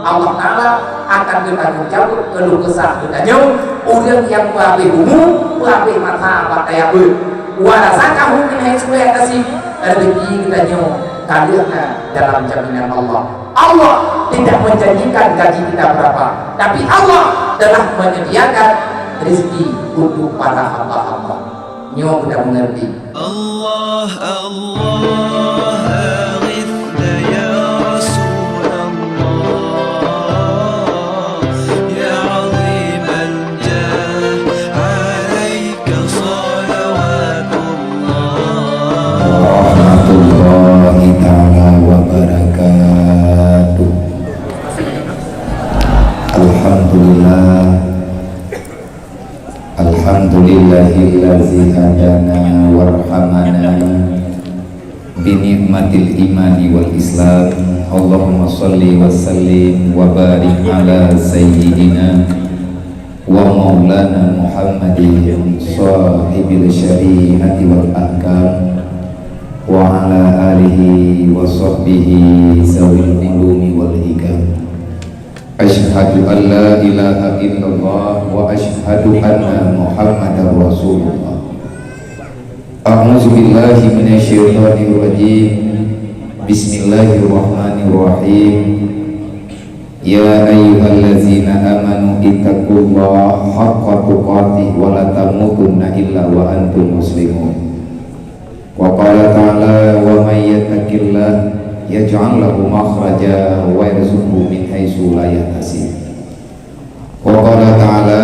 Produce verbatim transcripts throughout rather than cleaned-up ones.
Allah Taala akan geutanggung jaweueb keuluh kesah geutanyoe, ureuëng nyang peuhabéh umu, peuhabéh masa bak kaya beuet. Wa razaqahu min haitsu la yahtasib, rezeki geutanyoe ka lheueh na dalam jaminan Allah. Allah tidak menjanjikan gaji kita berapa, tapi Allah telah menyediakan rezeki untuk para hamba-hamba. Nyoe geutanyoe mengerti. Allah, Allah, aghithna ya Rasulullah, ya azimal jah, alaika salawatullah. Warahmatullahi taala wabarakatuh. Alhamdulillah. Alhamdulillahilladzi hadana warhamana bi ni'matil imani wal islam. Allahumma shalli wa sallim wa barik ala sayyidina wa maulana Muhammadin shahibil syari'ati wal ahkam wa ala alihi wa sahbihi zawil ulumi wal hikam. Asyhadu an la ilaha illallah wa asyhadu anna Muhammadar Rasulullah. A'udzu billahi minasyaitonir rajim. Bismillahirrahmanirrahim. Ya ayyuhallazina amanu ittaqullaha haqqa tuqatih wa la tamutunna illa wa antum muslimun. Wa qala ta'ala, "Wa may yattaqillaha yaj'al lahu makhraja wa yarzuqhu min haitsu la yahtasib." Wa qala ta'ala,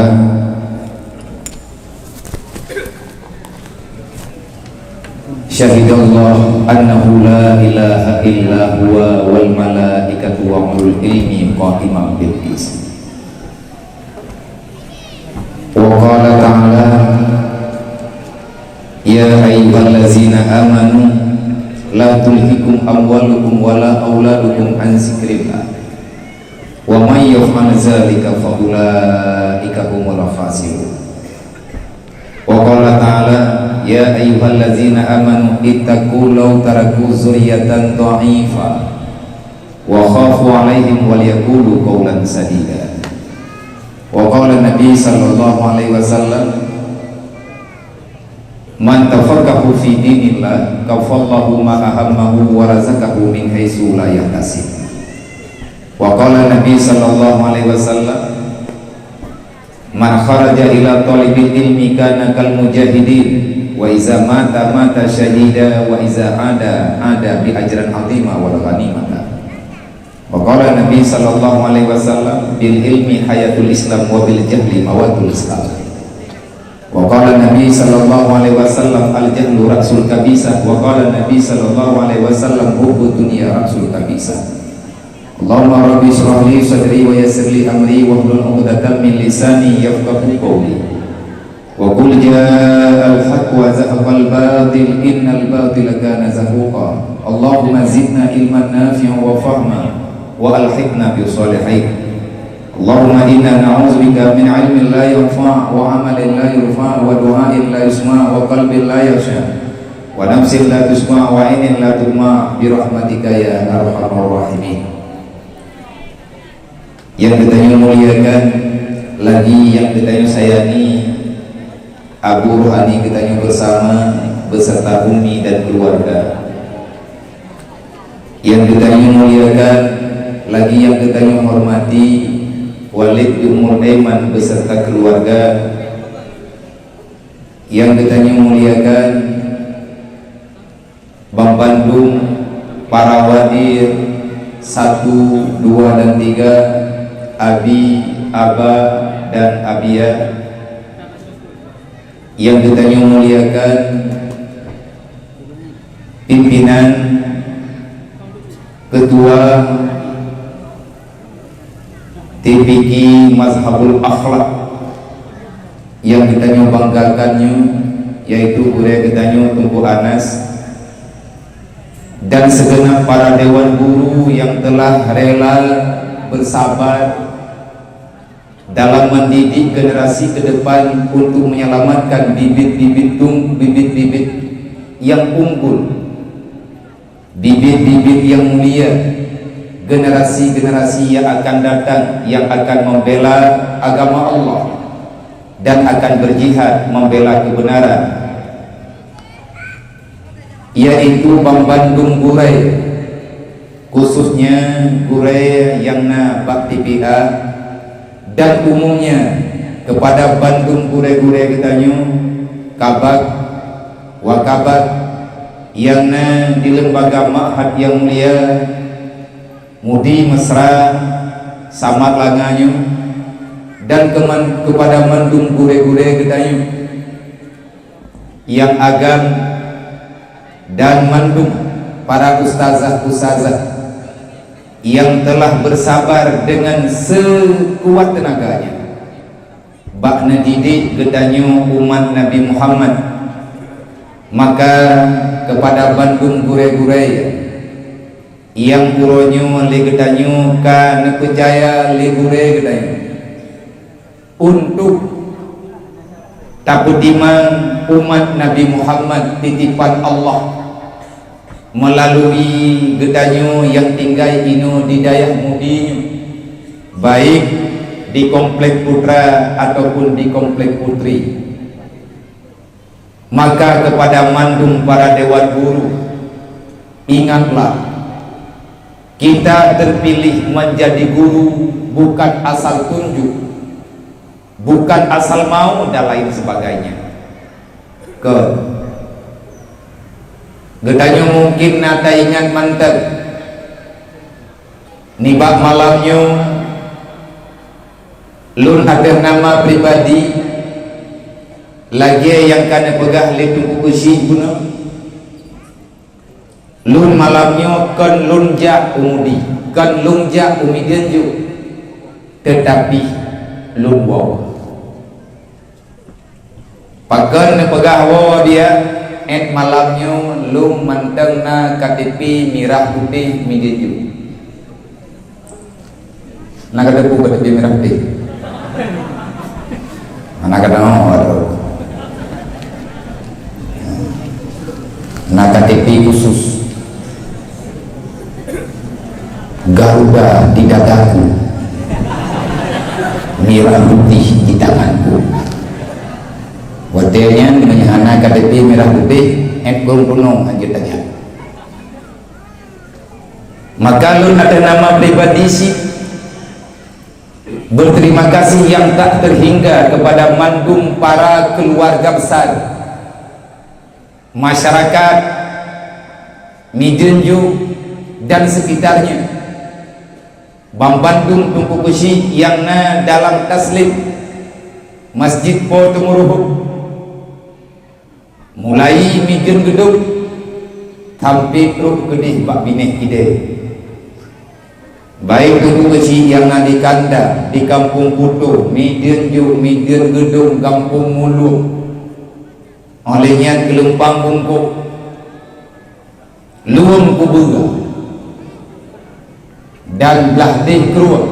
"Syahidallahu annahu la ilaha illa huwa wal malaikatu wa ulul ilmi qa'iman bil qist." Wa qala ta'ala, "Ya ayyuhallazina amanu la tulhikum amwalukum wala auladukum an zikrillah. Wa may yaf'al dzalika fa ulaika humul khasirun." Wa qala ta'ala, "Ya ayyuhallazina amanu ittaqu law taraku dzurriyyatan dha'ifatan wa khafu 'alaihim wal yaqulu qaulan sadida." Wa qala Nabi sallallahu alaihi wasallam, "Man tafaqqaha fi dinillah kafallahu ma ahammahu wa razaqahu min haitsu la yahtasib." Wa qala Nabi sallallahu alaihi wasallam, "Man kharaja ila thalibil ilmi kana kal mujahidin, wa iza mata mata syahida, wa iza ada ada bi ajran azima wal ghanimata." Wa qala Nabi sallallahu alaihi wasallam, "Bil ilmi hayatul Islam wa bil jahli mawatul Islam." Wa qala Nabi sallallahu alaihi wasallam, "Al jahlu ra'sul kabisah." Wa qala Nabi sallallahu alaihi wasallam, "Hubbu dunya ra'sul kabisah." Allahumma rabbi israh li sadri wa yassir li amri wahlul 'uqdatam min lisani yafqahu qawli. Wa qul ja'al haqq wa zahaqal batil innal batila kana zahuqa. Allahumma zidna ilman nafi'an wa fahma wa alhiqna bis salihin. Allahumma inna na'udzubika min ilmin la yanfa' wa amalin la yurfa' wa du'ain la yusma' wa qalbin la yakhsha wa nafsin la tasma' wa ainin la tudma' bi rahmatika ya arhamar rahimin. Nyang geutanyoe muliakan lagi nyang geutanyoe sayangi, abu rohani geutanyoe beusama beserta umi dan keluarga. Nyang geutanyoe muliakan lagi nyang geutanyoe hormati, Walid Gubernur Aiman beserta keluarga. Nyang geutanyoe muliakan banbandum para wadir satu, dua, dan tiga, abi, aba, dan abia. Nyang geutanyoe muliakan pimpinan, ketua T P Q Mazhabul Akhlak nyang geutanyoe banggakan nyoe, yaitu gurée geutanyoe Teungku Anas, dan segenap para dewan guru yang telah rela bersabar dalam mendidik generasi ke depan untuk menyelamatkan bibit-bibit tung-, bibit-bibit yang unggul, bibit-bibit yang mulia, generasi-generasi yang akan datang yang akan membela agama Allah dan akan berjihad membela kebenaran, yaitu banbandum gurée, khususnya gurée nyang na bak T P A, dan umumnya kepada bandum gurée-gurée geutanyoe, kabag, wakabat, nyang na di lembaga ma'had nyang mulia, Mudi Mesra, Samat Langa nyoe, dan keman-, kepada mandum gurée-gurée geutanyoe nyang agam dan mandum para ustazah-ustazah yang telah bersabar dengan sekuat tenaganya bak neudidik geutanyoe umat Nabi Muhammad. Maka kepada bandum gurée-gurée nyang uroe nyoe lé geutanyoe ka neupeucaya lé gurée geutanyoe untuk tapeutimang umat Nabi Muhammad titipan Allah melalui geutanyoe nyang tinggai inoe di dayah Mudi nyoe, baik di Komplek Putra ataupun di Komplek Putri. Maka kepada mandum para dewan guru, ingatlah, kita terpilih menjadi guru bukan asal tunjuk, bukan asal mau dan lain sebagainya. Ke geutanyoe mungkin na taingat mantong, nibak malam nyoe lôn ateueh nama pribadi, lagée nyang ka neupeugah lé Teungku Keuchik bunoe, lôn malam nyoe kon lôn jak u Mudi, kon lôn jak u Mideuen Jok, teutapi lôn woe. Pakon neupeugah woe dia, ék malam nyoe lôn mantong na K T P mirah putéh Mideuen Jok. Na K T P, K T P mirah putéh. Na K T P, na K T P khusus. Garuda di dadaku, mirah putih di tanganku. Watée nyan meunyoe hana K T P mirah putih, ék gong gunong hanjeuet tajak. Maka lôn ateueh nama pribadi cit berterima kasih yang tak terhingga kepada mandum para keluarga besar, masyarakat Mideuen Jok dan sekitarnya, banbandum Teungku Keuchik nyang na dalam taslim Masjid Po Teungeureuhok, mulai Mideuen Geudong sampai trok keudeh bak binéh idéh. Baik Teungku Keuchik nyang na di kanda, di Kampung Kutoh, Mideuen Jok, Mideuen Geudong, Kampung Mulueng, óh lheueh nyan Geulumpang Bungkôk, Lueng Kubeue, dan blah deh Krueng,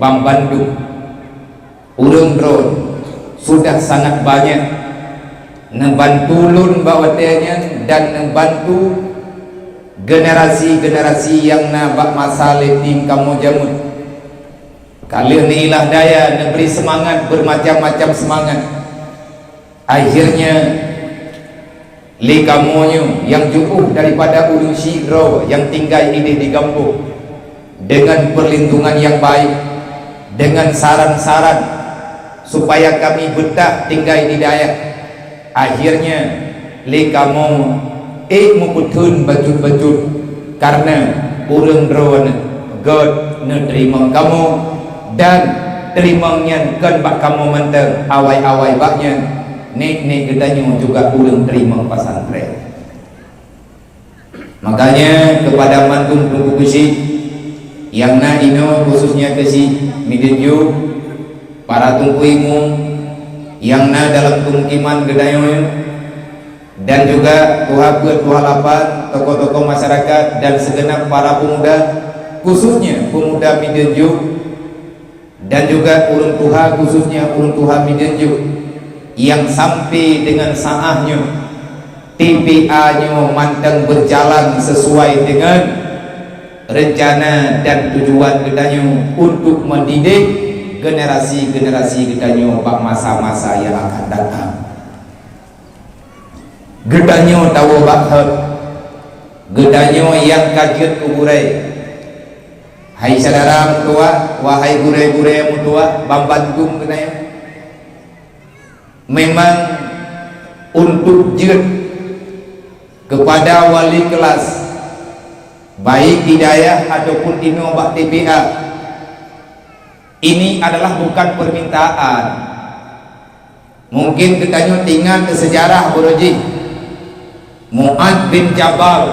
banbandum ureuëng droe sudah sangat banyak neubantu lôn bak watée nyan dan neubantu generasi-generasi nyang na bak masa leting kamoe jameun. Ka lheueh neuilah daya, neubri seumangat beumacam-macam seumangat. Akhirnya, lé kamoe nyoe nyang jiôh daripada ureuëng sidroe nyang tinggai idéh di gampông, deungon peurlindungan nyang baik, deungon saran-saran supaya kami beutah tinggai di dayah. Akhirnya, lé kamoe ék meupeutheun bacut-bacut, kareuna ureuëng droeneueh gét neuteurimong kamoe, dan teurimong nyan kon bak kamoe mantong, awai-awai bak nyan, nek-nek geutanyoe juga ureuëng teurimong pesantren. Makanya, kepada mandum Teungku Keuchik nyang na inoe, khususnya Keuchik Mideuen Jok, para teungku imum nyang na dalam pemukiman geutanyoe, dan juga tuha peuet, tuha lapan, tokoh-tokoh masyarakat, dan segenap para pemuda, khususnya pemuda Mideuen Jok, dan juga ureuëng tuha, khususnya ureuëng tuha Mideuen Jok, nyang sampai deungon saát nyoe T P A nyoe mantong beujalan sesuai deungon rencana dan tujuan geutanyoe untuk mendidik generasi-generasi geutanyoe bak masa-masa yang akan datang. Geutanyoe tawoe bak thot, geutanyoe nyang ka jeuet keu gurée. Hai syedara meutuwah, wahai gurée-gurée meutuwah, ban bandum geutanyoe. Memang untuk jeuet kepada wali kelas, baik di dayah ataupun inoe bak T P A, ini adalah bukan permintaan. Mungkin geutanyoe ingat keu seujarah beurojih. Mu'adz bin Jabal,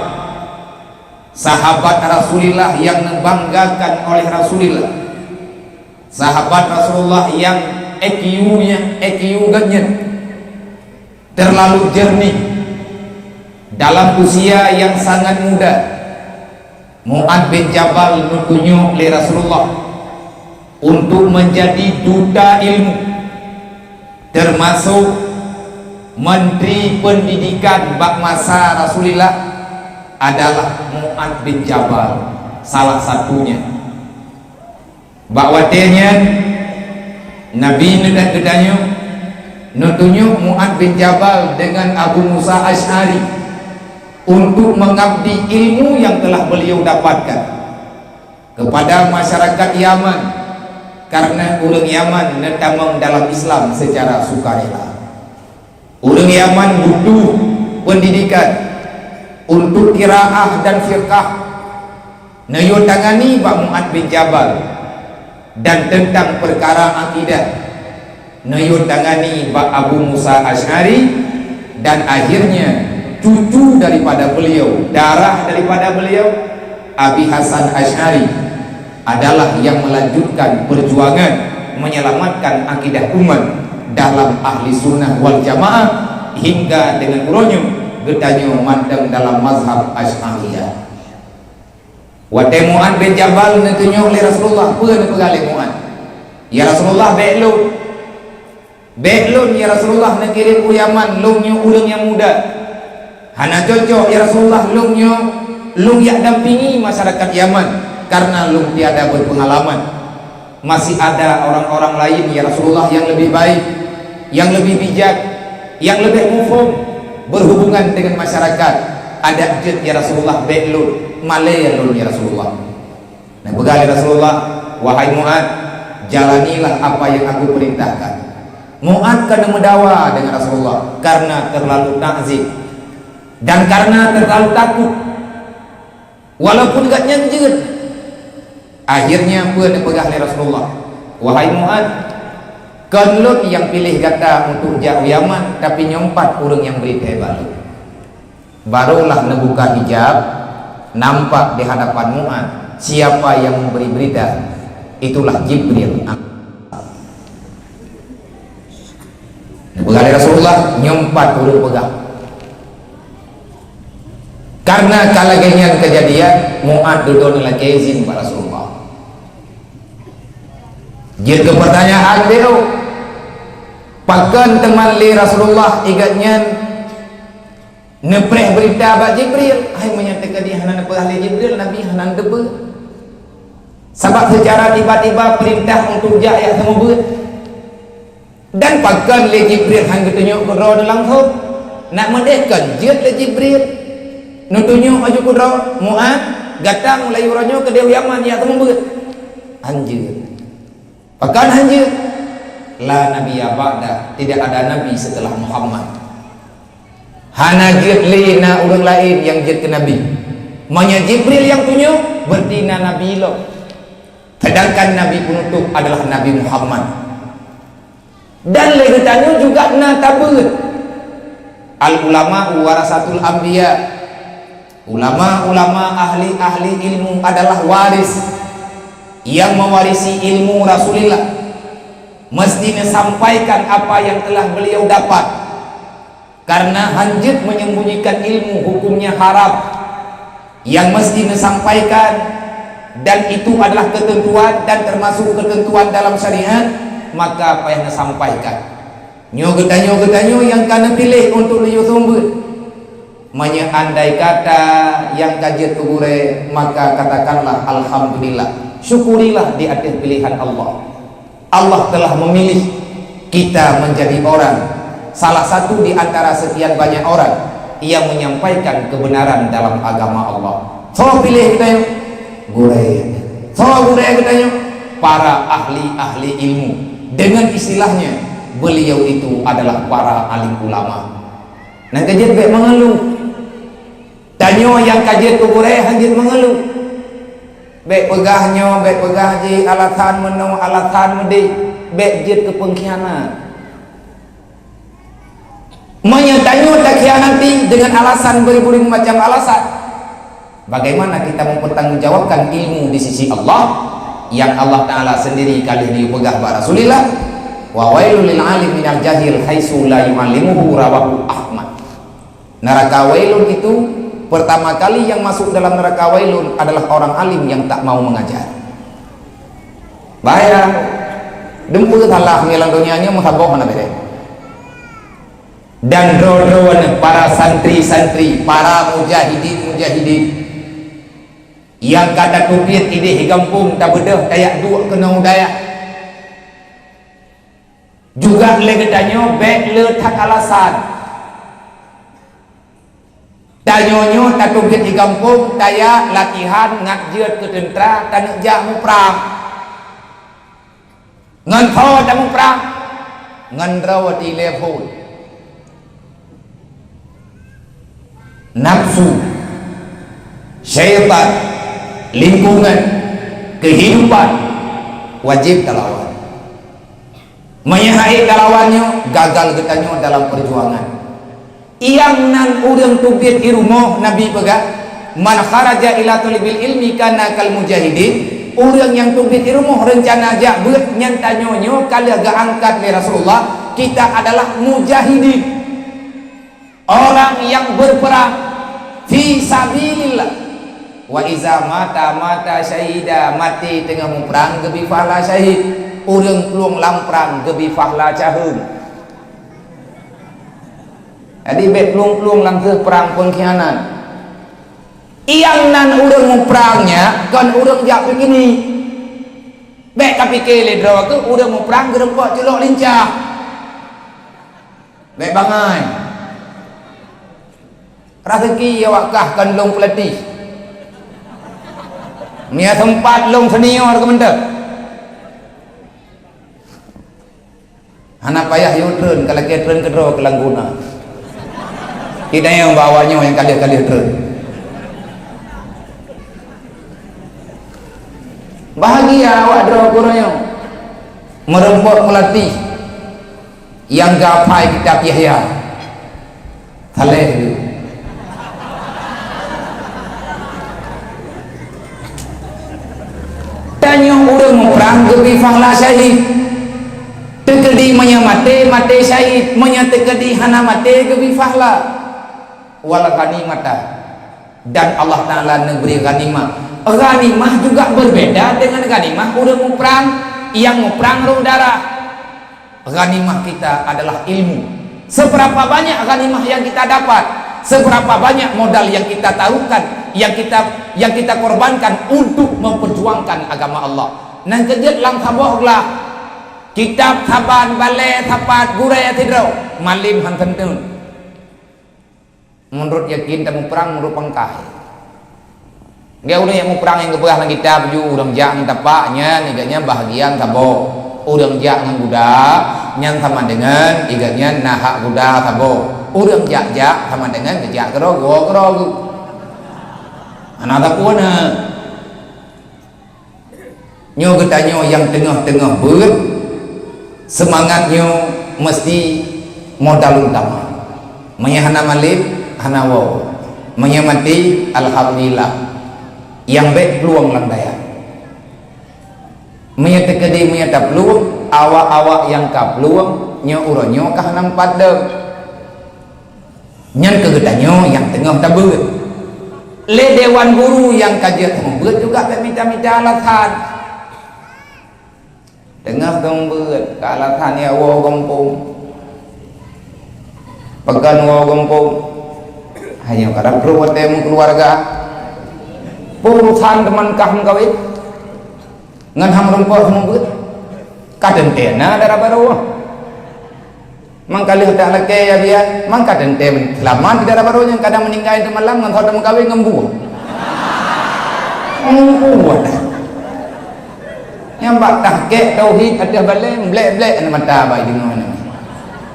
sahabat Rasulullah yang dibanggakan oleh Rasulullah. Sahabat Rasulullah yang I Q-nya, I Q geutanyoe terlalu jernih. Dalam usia yang sangat muda, Mu'adz bin Jabal neutunyok lé Rasulullah untuk menjadi duta ilmu, termasuk menteri pendidikan bak masa Rasulullah adalah Mu'adz bin Jabal, salah satunya. Bak watée nyan, Nabi neudan geutanyoe neutunyok Mu'adz bin Jabal dengan Abu Musa Asy'ari untuk mengabdi ilmu yang telah beliau dapatkan kepada masyarakat Yaman, karena ureuëng Yaman neutamong dalam Islam secara sukarela. Ureuëng Yaman butuh pendidikan untuk qiraah dan fiqah, neuyue tangani bak Mu'adz bin Jabal, dan tentang perkara akidah, neuyue tangani bak Abu Musa Asy'ari, dan akhirnya cucu daripada beliau, darah daripada beliau, Abi Hasan Asy'ari, adalah yang melanjutkan perjuangan menyelamatkan akidah umat dalam Ahli Sunnah wal Jamaah hingga dengan uroe nyoe geutanyoe mantong dalam mazhab Asy'ariyah. Watée Mu'adz bin Jabal neutunyok lé Rasulullah, peue neupeugah lé Mu'adz? "Ya Rasulullah, bék lôn. Bék lôn, ya Rasulullah, neukirém u Yaman, lôn nyoe ureuëng nyang muda. Hana cocok, ya Rasulullah, lôn nyoe, lôn jak dampingi masyarakat Yaman, karena lôn tiada berpengalaman. Masih ada orang-orang lain, ya Rasulullah, yang lebih baik, yang lebih bijak, yang lebih muphom berhubungan dengan masyarakat. Adak jeuet, ya Rasulullah, bék lôn, malée lôn, ya Rasulullah." Neupeugah lé Rasulullah, "Wahai Mu'adz, jalanilah apa yang aku perintahkan." Mu'adz ka neumeudawa dengan Rasulullah karena terlalu takzim dan karena terlalu takut. Walaupun gobnyan jeuet, akhirnya peue neupeugah lé Rasulullah, "Wahai Mu'adz, kon lôn nyang piléh gata untuk jak u Yaman, tapi nyoe pat ureuëng nyang bri thée bak lôn." Barulah neubuka hijab, nampak di hadapan Mu'adz siapa yang memberi berita, itulah Jibril. Neupeugah lé Rasulullah, nyoe pat ureuëng peugah. Karena ka lagée nyan keujadian, Mu'adz dudoe neulakée izin bak Rasulullah. Jeuet keu pertanyaan beuh, pakon teuma lé Rasulullah i gobnyan neupreh beurita bak Jibril? Hai, meunyoe teukeudi hana neupeugah lé Jibril, Nabi hana neuteupeue. Sabab seucara tiba-tiba peurintah untuk jak, jak seumeubeuet. Dan pakon lé Jibril han geutunyok keudroe langsong? Nak meudeh kon jeuet lé Jibril neutunyok laju keudroe, "Mu'adz, gata mulai uroe nyoe keudeh u Yaman, jak seumeubeuet." Han jeuet. Pakon han jeuet? La nabiyya ba'da, tidak ada nabi setelah Muhammad. Hana jeuet lé na ureuëng laén nyang jeuet keu nabi. Meunyoe Jibril nyang tunyok, berarti na nabi lom. Sedangkan nabi peunutôp adalah Nabi Muhammad. Dan lé geutanyoe juga na tabeuet. Al ulama warasatul anbiya. Ulama-ulama, ahli-ahli ilmu adalah waris yang mewarisi ilmu Rasulullah. Mesti neusampaikan apa yang telah beliau dapat. Karena han jeuet menyembunyikan ilmu hukumnya haram. Yang mesti neusampaikan, dan itu adalah ketentuan dan termasuk ketentuan dalam syariat, maka payah neusampaikan. Nyoe geutanyoe, geutanyoe nyang ka neupiléh untuk neuyue seumeubeuet. Meunyoe andai kata nyang ka jeuet keu gurée, maka katakanlah, "Alhamdulillah." Syukurilah di ateueh pilihan Allah. Allah telah memilih kita menjadi orang, salah satu di antara sekian banyak orang yang menyampaikan kebenaran dalam agama Allah. Soe piléh geutanyoe? Gurée. Soe gurée geutanyoe? Para ahli-ahli ilmu. Dengan istilahnya, beliau itu adalah para alim ulama. Nyang ka jeuet bék meungeuluh. Tanyoe nyang ka jeuet keu gurée hana jeuet meungeuluh. Bék peugah nyoe, bék peugah jih, alasan meunoe, alasan meudéh, bék jeuet keu peungkhianat. Meunyoe tanyoe takhianati dengan alasan beribu-ribu macam alasan, bagaimana kita mempertanggungjawabkan ilmu di sisi Allah yang Allah Ta'ala sendiri ka lheueh geupeugah bak Rasulillah, "Wa wailul lil alim minal jahil haitsu la yu'allimuhu," rawahu Ahmad. Neraka Wailun itu, pertama kali yang masuk dalam neraka Wailun adalah orang alim yang tak mau mengajar. Bahaya. Dumpeue salah ngilang donya nyoe meusaboh hana béré. Dan droe-droe para santri-santri, para mujahidin-mujahidin yang ka tateubiet idéh di gampông, tabeudôh, tajak duek keunoe u dayah. Juga lé geutanyoe bék le that alasan. Tanyoe nyoe tateubiet di gampông, tajak latihan ngat jeuet keu teuntra, taneuk jak muprang. Ngon soe tamuprang? Ngon droe tilèe phon. Nafsu, syaitan, lingkungan, kehidupan, wajéb talawan. Meunyoe hana talawan nyoe, gagal geutanyoe dalam peujuangan. Nyang nan ureuëng teubiet i rumoh, Nabi peugah, "Man kharaja ila thalabil ilmi kana kal mujahidin." Ureuëng nyang teubiet i rumoh reuncana jak beuet, nyan tanyoe nyoe ka lheueh geuangkat lé Rasulullah, kita adalah mujahidin. Orang yang berperang fi sabilillah. Wa iza mata, mata syahida, maté teungoh muprang geubri pahla syahid. Ureuëng plueng lam prang geubri pahla caheueng. Jadi, bék plueng-plueng lam kheueh prang peungkhianat. Nyang nan ureuëng muprang nyan kon ureuëng jak piknik. Bék ka pike lé droe keuh ureuëng muprang geureumpok culok lincah. Bék bangai. Raseuki awak kah kon lôn peulatih. Meunyo seumpat lôn senior keu mantong. Hana payah yue treun, ka lakée treun keudroe keu lam guna. Kita nyang bawa nyoe nyang ka lheueh-ka lheueh treun. Bahagia awak droe geutanyoe meureumpok meulatih nyang geuhafai kitab Yahya. Saleh tu. Tanyoe ureuëng muprang geubri pahla syahid. Teukeudi meunyo maté, maté syahid. Meunyo teukeudi hana maté, geubri pahla. Wal ghanimata. Dan Allah Ta'ala neubri ghanimah. Ghanimah juga berbeda dengan ghanimah ureuëng muprang nyang muprang rôh darah. Ghanimah kita adalah ilmu. Seberapa banyak ghanimah yang kita dapat, seberapa banyak modal yang kita taruhkan, yang kita yang kita korbankan untuk memperjuangkan agama Allah. Nyang keujeuet lam saboh glah, kitab saban, balée sapat, gurée sidroe, malem han teunteun. Meunurot yakin tamuprang meunurot pangkai. Gét ureuëng nyang muprang nyang geupeugah lam kitab ju, ureuëng jak ngon tapak nyan, gét nyan bahagian saboh. Ureuëng jak ngon guda, nyan sama dengan gét nyan na hak guda saboh. Ureuëng jak-jak sama dengan geujak keudroe-keudroe. Hana sapeue na. Nyoe geutanyoe nyang teungoh-teungoh beuet, seumangat nyoe meusti modal utama. Meunyoe hana malem, hana woe. Meunyoe maté, alhamdulillah. Nyang bék plueng lam dayah. Meunyoe teukeudi meunyoe taplueng, awak-awak nyang ka plueng, nyoe uroe nyoe ka hana meupadam. Nyan keu geutanyoe nyang teungoh tabeuet. Lé dewan guru nyang ka jeuet meubeuet juga bék mita-mita alasan. Teungoh geumbeuet ka alasan ya woe gampông. Pakon woe gampông. Hanya kadang kru watée meukeuluwarga. Peue urusan teuma kah meukawen ngon ham rumpok seumeubeuet. Ka teuntée na dara barô. Mang ka lheueh tak lakée ya biya, mang ka teuntée seulamat di dara barô nyang kadang meuninggai teumalam ngon saudara meukawen ngon buah. Ngon buah dah. Nyang bak tahkik tauhid ateueh balée, blek-blek aneuk mata bak deungoe nyan.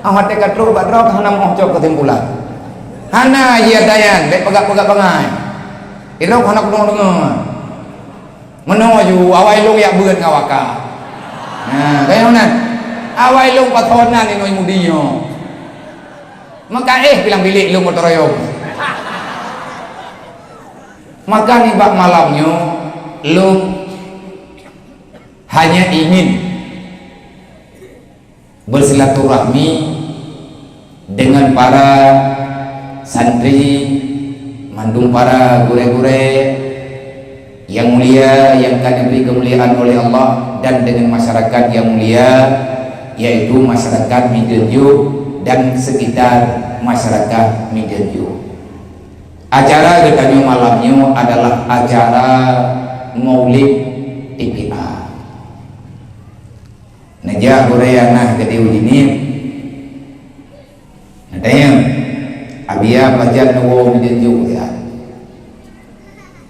Ah, watée ka trok bak droe hana meuoh cok keusimpulan. Hana jih ata nyan, bék peugah-peugah bangai. Idrop hana kudong deungoe. Meunoe ju, awai lôn yak beuet ngon awak ka. Nah, kaya meunan. Awai lôn pasoe nan inoe mudi nyoe. Maka éh pilang bilék lôn gotong royong. Maka nibak malam nyoe lôn hanya ingin bersilaturahmi dengan para santri, mandum para gurée-gurée yang mulia yang ka diberi kemuliaan oleh Allah, dan dengan masyarakat yang mulia, yaitu masyarakat Mideunjuk dan sekitar masyarakat Mideunjuk. Acara geutanyoe malam nyoe adalah acara Maulid T P A. Neujak gurée nyang na geutanyoe jih nyan. Neutanyong, "Abiya pajan neuwoe Mideunjuk?" Ya.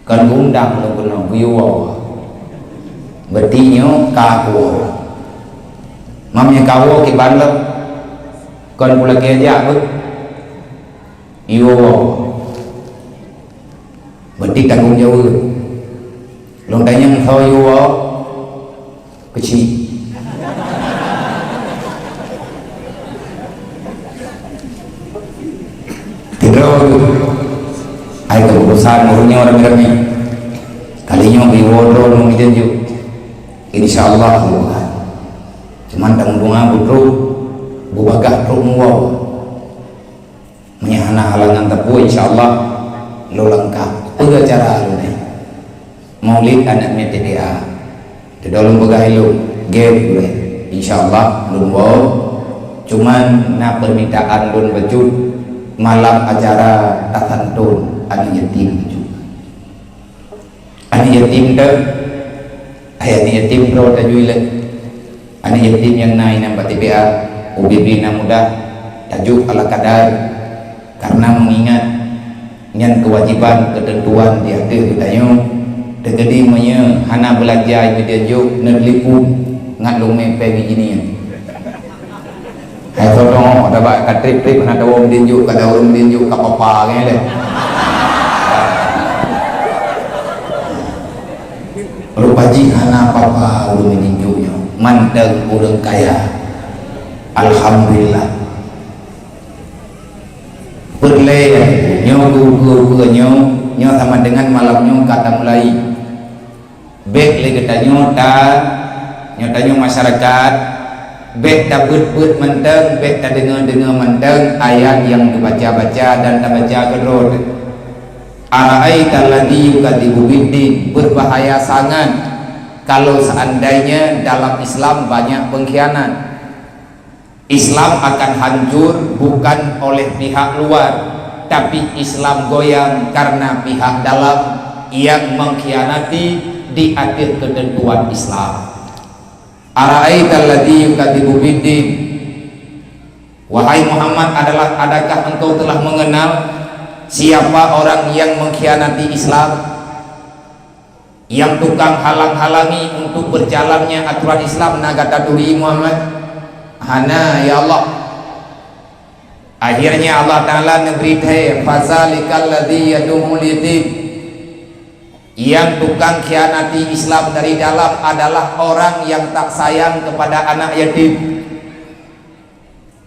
"Kon geuundang lôn keunoe, geuyue woe." Berarti nyoe ka kuwoe. Mam nyang ka woe kiban lom. Kon pulakée jak beuh. Yue woe. Berarti tanggong jaweueb. Lôn tanyong soe yue woe. Keuchik. Tidroe. Ai keuputusan ureuëng nyoe ramé-ramé. Kali nyoe bri woe droe ngon Mideunjuk. Insya Allah. Cuman tameudua beutrok, beubagaih trok muwoe. Meunyo hana halangan teupeu, insya Allah lôn langkah. Peue cara lôn nyoe? Maulid aneuëk miet T P A. Teudoe lôn peugah ilôn, gét ulée. Insya Allah lôn woe. Cuman na permintaan lôn bacut, malam acara tasantun aneuëk yatim bacut. Aneuëk yatim teuh, hai aneuëk yatim droe tajui lé. Aneuëk yatim nyang na inan bak T P A, ubit-ubit na mudah, tajok ala kadar, karena mengingat nyan kewajiban keuteuntuan di ateueh geutanyoe. Teukeudi meunyoe hana beulanja i Mideunjuk, neutelepon ngat lôn mé péng i jih nyan. Hai soe teuh, tabak ka trép-trép hana tawoe Mideunjuk, ka tawoe Mideunjuk ka papa nyan lé. Rupa jih hana papa ureuëng Mideunjuk nyoe, mantong ureuëng kaya. Alhamdulillah. Peureulée nyoe, ukeue-ukeue nyoe, nyoe sama dengan malam nyoe ka tamulai. Bék lé geutanyoe ta, nyoe tanyoe masyarakat, bék tabeuet-beuet mantong, bék tadeungoe-deungoe mantong ayat nyang geubaca-baca dan tabaca keudroe. Ara'aital ladzi yukadzibu biddin, berbahaya sangat kalau seandainya dalam Islam banyak pengkhianat. Islam akan hancur bukan oleh pihak luar, tapi Islam goyang karena pihak dalam yang mengkhianati di atas ketentuan Islam. Ara'aital ladzi yukadzibu biddin. Wahai Muhammad, adalah, adakah engkau telah mengenal siapa orang yang mengkhianati Islam? Nyang tukang halang-halangi untuk berjalannya aturan Islam na gata turi, Muhammad? Hana, ya Allah. Akhirnya Allah Ta'ala neubri thée, "Fazalikal ladzi yadu'ul yatim." Nyang tukang khianati Islam dari dalam adalah orang yang tak sayang kepada anak yatim.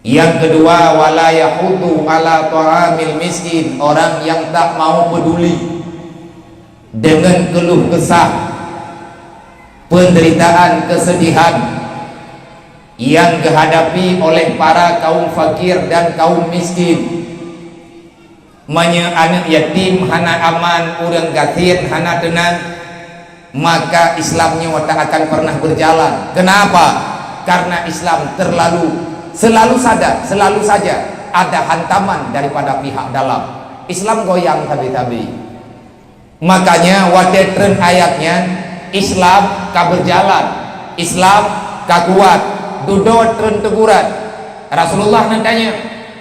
Yang kedua, "Wala yahuddu ala ta'amil miskin," orang yang tak mau peduli dengan keluh kesah, penderitaan, kesedihan yang dihadapi oleh para kaum fakir dan kaum miskin. Meunyoe aneuëk yatim hana aman, ureuëng gasien hana teunang, maka Islam nyoe tak akan pernah berjalan. Kenapa? Karena Islam terlalu, selalu sada, selalu saja ada hantaman daripada pihak dalam. Islam goyang sabe-sabe. Makanya watée treun ayat nyan, Islam ka berjalan, Islam ka kuat, dudoe treun teguran. Rasulullah neutanyong,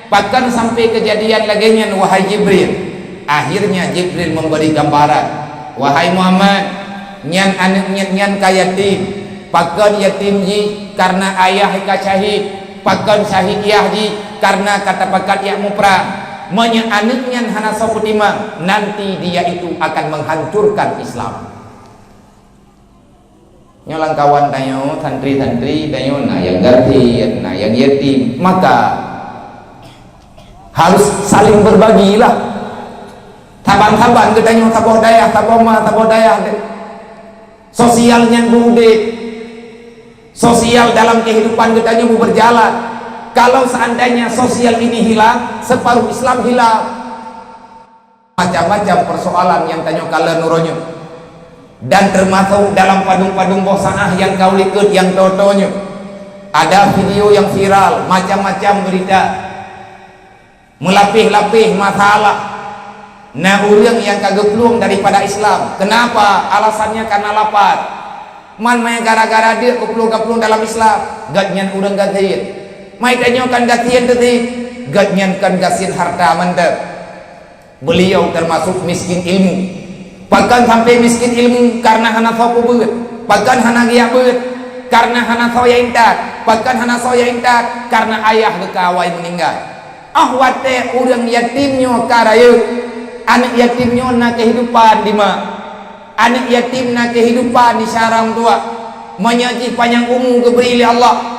"Pakon sampai kejadian lagée nyan, wahai Jibril?" Akhirnya Jibril memberi gambaran, "Wahai Muhammad, nyan aneuëk miet nyan ka yatim. Pakon yatim jih? Karena ayah ka syahid. Pakon syahid yah jih? Karena ka tapakat jak muprang. Meunyoe aneuëk nyan hana soe peutimang, nanti dia itu akan menghancurkan Islam." Nyoe lam kawan tanyoe, santri-santri tanyoe, na nyang gasien, na nyang yatim. Maka harus saling berbagilah. Saban-saban geutanyoe saboh dayah, saboh ma, saboh dayah deh. Sosial nyan beu udeb. Sosial dalam kehidupan geutanyoe beu berjalan. Kalau seandainya sosial ini hilang, separuh Islam hilang. Macam-macam persoalan nyang tanyoe kalon uroe nyoe. Dan termasuk dalam padum-padum boh saah nyang ka u likot nyang toe-toe nyoe. Ada video yang viral, macam-macam berita. Meulapéh-lapéh masalah. Na ureuëng nyang ka geuplueng daripada Islam. Kenapa? Alasannya karena lapar. Man meunan gara-gara deuk geuplueng-geuplueng dalam Islam. Gobnyan ureuëng gasien. Man tanyoe kan gasien teuh, gobnyan kan gasien harta mantong. Beliau termasuk miskin ilmu. Pakon sampai miskin ilmu? Karena hana soe peubeuet. Pakon hana geujak beuet? Karena hana soe nyang intat. Pakon hana soe nyang intat? Karena ayah geuh ka awai meuninggai. Óh watée ureuëng yatim nyoe ka rayeuk, aneuëk yatim nyoe na kehidupan di ma. Aneuëk yatim na kehidupan di syara ureuëng tuha. Meunyoe jih panyang umu geubri lé Allah,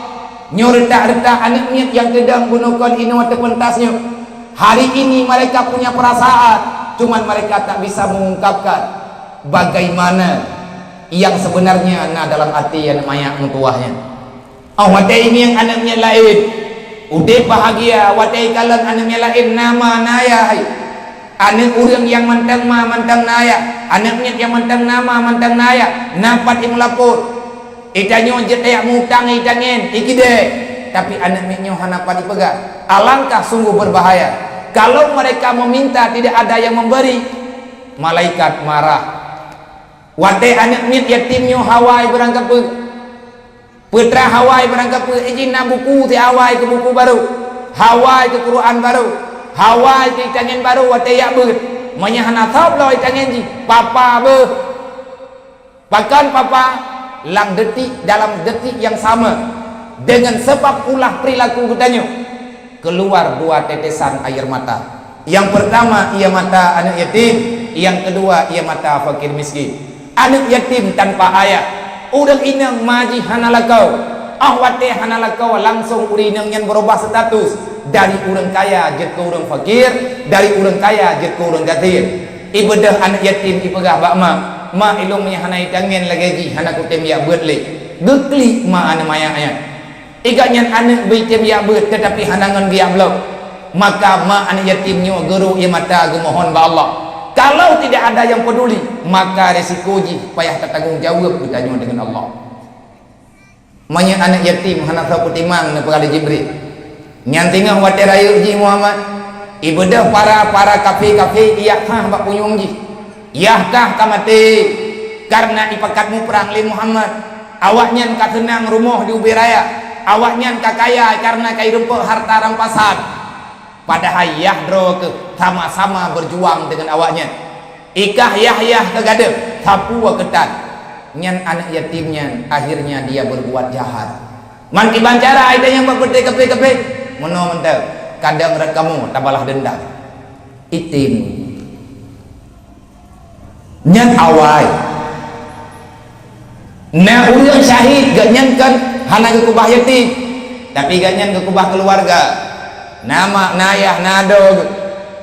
nyoe reutak-reutak aneuëk miet nyang teudong bunoe kon inoe teupeuntas nyoe. Hari ini mereka punya perasaan, cuman mereka tak bisa mengungkapkan bagaimana yang sebenarnya na dalam até aneuëk manyak meutuwah nyan. Óh watée ingieng aneuëk miet laén, udeb bahagia watée ikalon aneuëk miet laén na ma na yah hai. Aneuëk ureuëng nyang mantong ma mantong na yah, aneuëk miet nyang mantong na ma mantong na yah, na pat imeulapor. Itanyoe jeuet tajak mutang itangen, ikidée, tapi aneuëk miet nyoe hana pat ipeugah. Alangkah sungguh berbahaya. Kalau mereka meminta tidak ada yang memberi, malaikat marah. Watée aneuëk miet yatim nyoe hawa ibeurangkapeue, peutra hawa ibeurangkapeue, ijih na buku siawai keu buku barô, hawa keu Quran barô, hawa keu itangen barô watée jak beuet. Meunyoe hana soe bloe itangen jih, papa beuh. Pakon papa? Lam detik, dalam detik yang sama, dengan sebab ulah perilaku geutanyoe, keluar dua tetesan air mata. Yang pertama, ia mata aneuk yatim, yang kedua, ia mata fakir miskin. Aneuk yatim tanpa ayah, ureueng inong ma jih hana lakoe. Óh watée hana lakoe, langsong ureueng inong nyan beurubah status, dari ureueng kaya jeuet keu ureueng fakir, dari ureueng kaya jeuet keu ureueng gasien. Ibeudôh aneuk yatim ipeugah bak ma, "Ma, ilôn meunyoe hana itangen lagée jih hana kutem jak beuet lé." Geuklik ma aneuk manyak nyan. Igat nyan aneuk beutem jak beuet, teutapi hana ngon geujak bloe. Maka ma aneuk yatim nyoe geurok ie mata geumohon bak Allah. Kalau tidak ada yang peduli, maka resiko jih payah tatanggong jaweueb geutanyoe deungon Allah. Meunyoe aneuk yatim hana soe peutimang, neupeugah lé Jibril, nyan teungoh watée rayeuk jih Muhammad, ibeudôh para-para kafé-kafé ijak khah bak punyueng jih. Yah kah ka maté, kareuna ipakat muprang lé Muhammad. Awaknyan ka seunang rumoh di ubé raya. Awaknyan ka kaya kareuna ka irumpok harta rampasan. Padahai yah droe keuh sama-sama beujuang deungon awaknyan. Ikah yah-yah keu gadeuh, sapeue keutan. Nyan aneuk yatim nyan, akhirnya dia berbuat jahat. Man kiban cara itangen bak peuté kafé-kafé, meunoe mantong, kadang rot kamoe tabalah deundam. Item. Nyan awai. Na ureueng syahid, gobnyan kan hana geukeubah yatim, tapi gobnyan geukeubah keuluwarga. Na mak, na yah, na adoe geuh.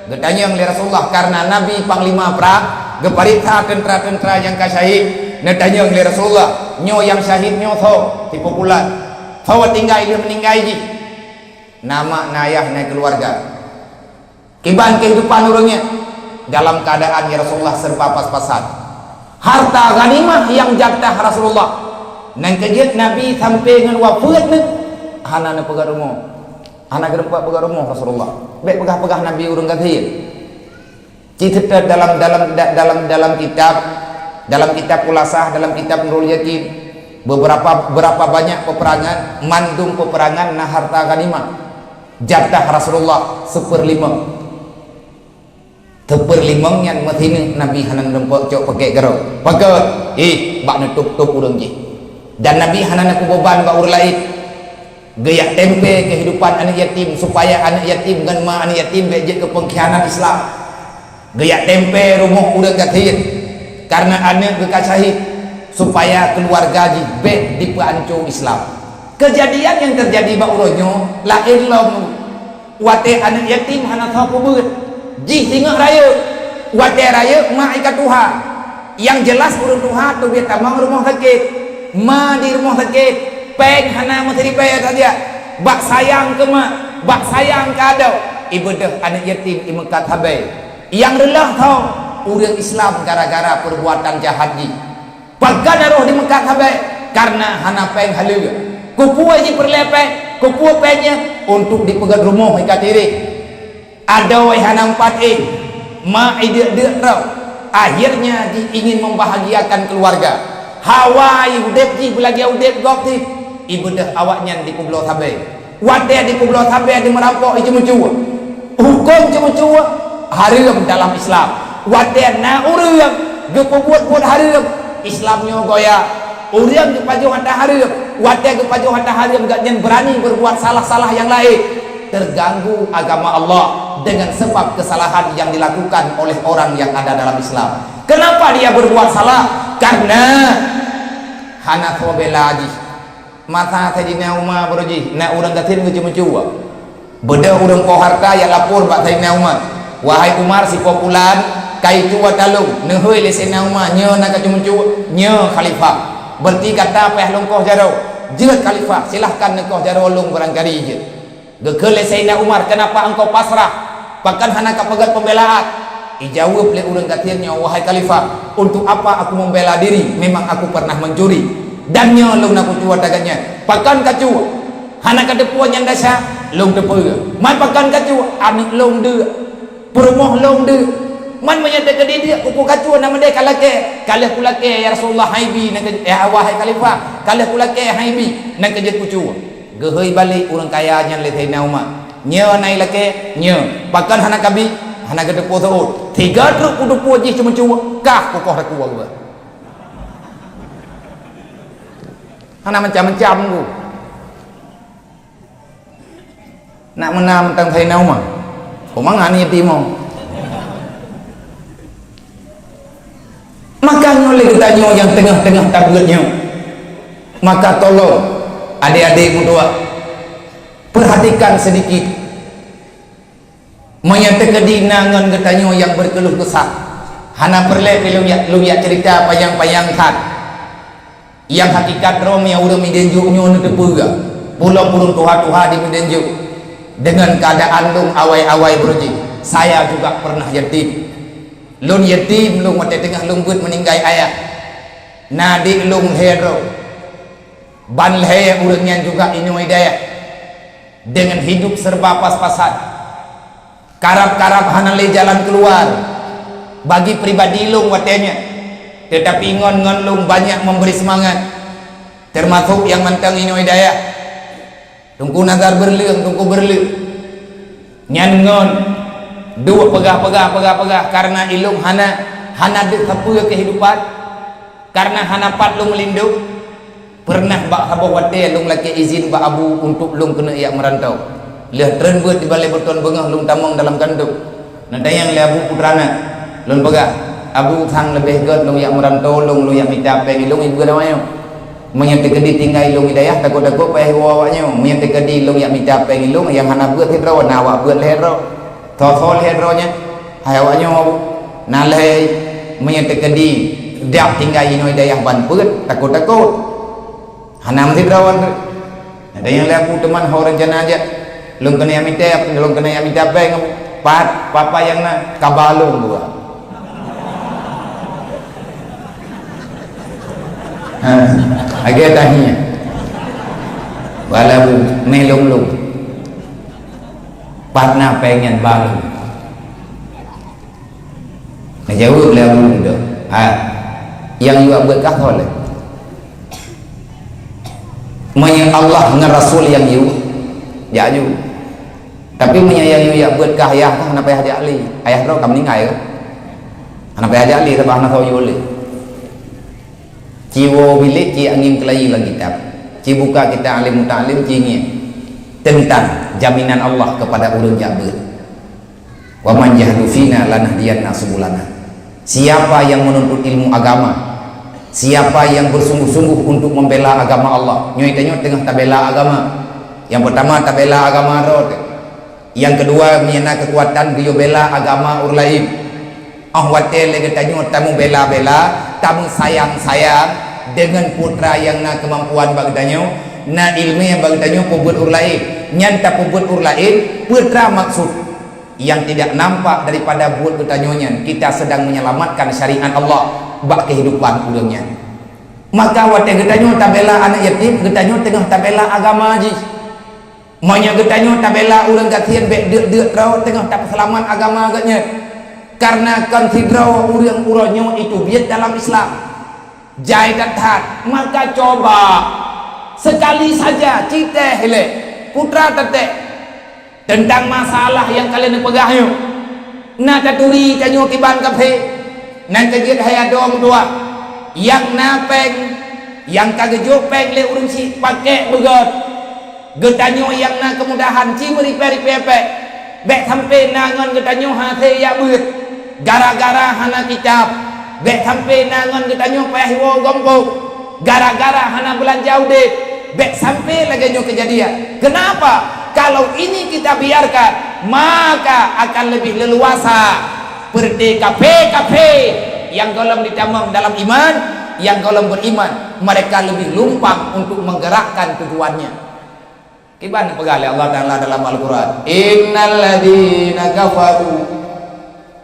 Geutanyong lé Rasulullah, kareuna Nabi panglima prang, geupareksa teuntra-teuntra nyang ka syahid. Neutanyong lé Rasulullah, "Nyoe nyang syahid nyoe soe?" "Si pulan." "Soe tinggai lheueh meuninggai jih?" "Na mak, na yah, na keuluwarga." Kiban keuhidupan ureueng nyan? Dalam keuadaan, ya Rasulullah, serba pas-pasan. Harta ghanimah nyang jatah Rasulullah. Nyang keujeuet Nabi sampai ngon wafeuet neuh, hana neupeugah rumoh. Hana geurumpok peugah rumoh Rasulullah. Bék peugah-peugah Nabi ureueng gasien. Cit teutap dalam, dalam, da-, dalam, dalam kitab, dalam kitab Khulasah, dalam kitab Nurul Yakin, beberapa, berapa banyak peperangan, mandum peperangan na harta ghanimah, jatah Rasulullah, seupeurlimong. Seupeurlimong nyan meusineuk Nabi hana neureumpok cok pakèk keudroe. Pakon? Ih, bak neutôp-tôp ureueng jih. Dan Nabi hana neupeubeban bak ureueng laén. Geuyak tempe keuhidupan aneuk yatim, supaya aneuk yatim ngon ma aneuk yatim bèk jeuet keu peungkhianat Islam. Geuyak tempe rumoh ureueng gasien, kareuna aneuk geuh ka syahid, supaya keuluwarga jih bèk dipeuanco Islam. Keujadian nyang teujadi bak uroe nyoe laén lom. Watèe aneuk yatim hana soe peubeuet, jih singoh rayeuk. Watèe rayeuk, mak i ka tuha. Nyang jeulaih ureueng tuha teubiet tamong rumoh sakét. Ma di rumoh sakét, pèng hana meusiribèe saja. Bak sayang keu mak, bak sayang keu adoe, ibeudôh aneuk yatim imeukat sabe. Nyang reuloh thôn, ureueng Islam gara-gara peurbuatan jahat jih. Pakon na roh dimeukat sabe? Kareuna hana pèng haleue. Keupeue jipeureulèe pèng? Keupeue pèng nyan? Untuk dipeugèt rumoh i ka tireh. Adoe hana meupat éh, ma ideuk-deuk droe. Akhirnya jih ingin membahagiakan keluarga. Hawa udép jih beulagèe udép gob jih, ibeudôh awaknyan dipeubloe sabe. Watèe dipeubloe sabe, dimeurampok, iceumeucue. Hukôm ceumeucue hareuem dalam Islam. Watèe na ureueng geupeubuet buet hareuem, Islam nyoe goyang. Ureueng geupajoh ata hareuem, watèe geupajoh ata hareuem, gobnyan beurani beurbuat salah-salah nyang laén. Teuganggu agama Allah dengan sebab kesalahan yang dilakukan oleh orang yang ada dalam Islam. Kenapa dia berbuat salah? Karena hana soe bela jih. Masa Saidina Umar baroe jih, na ureueng gasien geuceumeucue. Beudôh ureueng poh hareuta jak lapor bak Saidina Umar, "Wahai Umar, si po pulan ka icue ata lôn." Neuhôi lé Saidina Umar, "Nyoe na kaceumeucue, nyoe khalifah. Berarti gata payah lôn koh jaroe. Jeuet khalifah, silahkan neukoh jaroe lôn barangkali jeuet." Geukheun lé Saidina Umar, "Kenapa engkau pasrah? Pakon hana kapeugèt pembelaan?" Ijaweueb lé ureueng gasien nyoe, "Wahai khalifah, untuk apa aku membela diri? Memang aku pernah mencuri. Dan nyoe lôn na kucue ata gobnyan." "Pakon kacue? Hana kateupeue nyan desya?" "Lôn teupeue." "Man pakon kacue?" "Aneuk lôn deuk, peurumoh lôn deuk." "Man meunyoe teukeudi deuk, keupeue kacue, na meudeh kalakèe?" "Ka lheueh kulakèe, ya Rasulullah, hana ibi, na keu-, eh, wahai khalifah, ka lheueh kulakèe, hana ibi, na keu jeuet kucue." Geuhôi balek ureueng kaya nyan lé Saidina Umar, "Nyoe na ilakèe?" "Nyoe." "Pakon hana kabi?" "Hana geuteupeue seuôt." "Sigoe treuk kuteupeue jih ceumeucue, kah kukoh takue geuh." Hana macam-macam ku. Nak meunan mantong Saidina Umar. Kok mangat ni timoh. Maka nyoe lé geutanyoe nyang teungoh-teungoh tabeuet nyoe. Maka tolong, adék-adék meutuah, perhatikan sedikit. Meunyoe teukeudi na ngon geutanyoe nyang berkeluh kesah, hana peureulèe pih lôn jak, lôn jak cerita panyang-panyang that. Nyang hakikat droe meunyoe ureueng Medan Jok nyoe neuteupeue, peulom ureueng tuha-tuha di Medan Jok. Dengan keadaan lôn awai-awai baroe jih, saya juga pernah yatim. Lôn yatim lôn watèe teungoh lôn beuet meuninggai ayah. Na adék lôn lhèe droe. Ban lhèe ureueng nyan juga inoe dayah. Dengan hidup serba pas-pasan. Karab-karab hana lé jalan keuluwa bagi pribadi lôn watèe nyan. Teutapi ngon, ngon lôn banyak memberi seumangat. Teumasok nyang mantong inoe dayah. Teungku Nazar Beurleueng, Teungku Beurleueng. Nyan ngon duek peugah, peugah, peugah, peugah, kareuna ilôn hana, hana deuh sapeue keuhidupan, kareuna hana pat lôn meulindong. Peureunah bak saboh watèe lôn lakèe izin bak abu untuk lôn keuneuk jak meurantau. Lheueh treun beuet di balèe beuton beungoh lôn tamong dalam kantô. Neutanyong lé abu putra na. Lôn peugah, "Abu, sang leubeh gèt lôn jak meurantô lôn, lôn jak mita pèng ilôn ibeue awaknyoe. Meunyoe teukeudi tinggai ilôn i dayah, takot-takot payah iwoe awaknyoe. Meunyoe teukeudi ilôn jak mita pèng ilôn nyang hana beuet sidroe, na awak beuet lhèe droe. Soe-soe lhèe droe nyan? Hai awaknyoe, Abu. Na lhèe. Meunyoe teukeudi dak tinggai inoe dayah ban beuet, takot-takot." Hana meusidroe treuk. Ada nyang lé abu teuma ho reuncana jak. Lôn keuneuk jak mita, lôn keuneuk jak mita pèng. Pat, papa nyang na, ka ba lôn dua. Ha, lagèe tanya. Ba lôn, mé lôn lôn. Pat na pèng nyan ba lôn. Neujaweueb lé Abu Muda, "Ha, nyang yue beuet kah ho lé? Meunyoe Allah ngon Rasul nyang yue, jak ju. Tapi meunyoe nyang yue jak beuet kah ayah kah, hana payah jak lé. Ayah droe ka meuninggai kah? Hana payah jak lé, sabab hana soe yue lé." Ci woe bilék, ci angén keulayi lam kitab. Ci buka kitab alim muta'alim, ci ngieng teuntang jaminan Allah keupada ureuëng jak beuet. "Wa man yahdu fina lanahdiyannah subulana." Siapa yang menuntut ilmu agama, siapa yang bersungguh-sungguh untuk membela agama Allah, nyoe tanyoe teungoh tabela agama. Nyang peutama tabela agama droe teuh. Nyang keudua, meunyoe na keukuatan geuyue bela agama ureuëng laén. Óh watée lé geutanyoe tameubela-bela, tameusayang-sayang deungon putra nyang na keumampuan bak geutanyoe, na iéleumé bak geutanyoe peubeuet ureuëng laén, nyan tapeubeuet ureuëng laén, peue teuma maksud? Nyang tidak nampak daripada buet geutanyoe nyan, kita sedang menyelamatkan syariat Allah bak kehidupan ureuëng nyan. Maka watée geutanyoe tabela aneuëk yatim, geutanyoe teungoh tabela agama jih. Meunyoe geutanyoe tabela ureuëng gasien bék deuk-deuk droe, teungoh tapeuseulamat agama geuhnyan. Kareuna kon sidroe ureuëng uroe nyoe itu biet dalam Islam. Jai that-that, maka coba sekali saja cit teuh lé putra teutek teuntang masalah nyang ka lheueh neupeugah nyoe. Na taturi tanyoe kiban kafé, nan ka jeuet hai adoe meutuah, nyang na péng, nyang ka geujok péng lé ureuëng syiek pakék beugöt. Geutanyoe nyang na keumudahan ci meuripée-ripée péng, bék sampoe na ngon geutanyoe hase jak beuet gara-gara hana kitab. Bék sampoe na ngon geutanyoe payah woe gompok gara-gara hana beulanja udeb. Bék sampoe lagée nyoe keujadian. Keunapa? Kalau ini kita biarkan, maka akan lebih leluasa peureuté kafé-kafé nyang gohlom jitamong dalam iman, nyang gohlom beriman, mereka lebih lumpang untuk menggerakkan tujuannya. Kiban peugah lé Allah Taala dalam Al-Quran, "Innal ladzina kafaru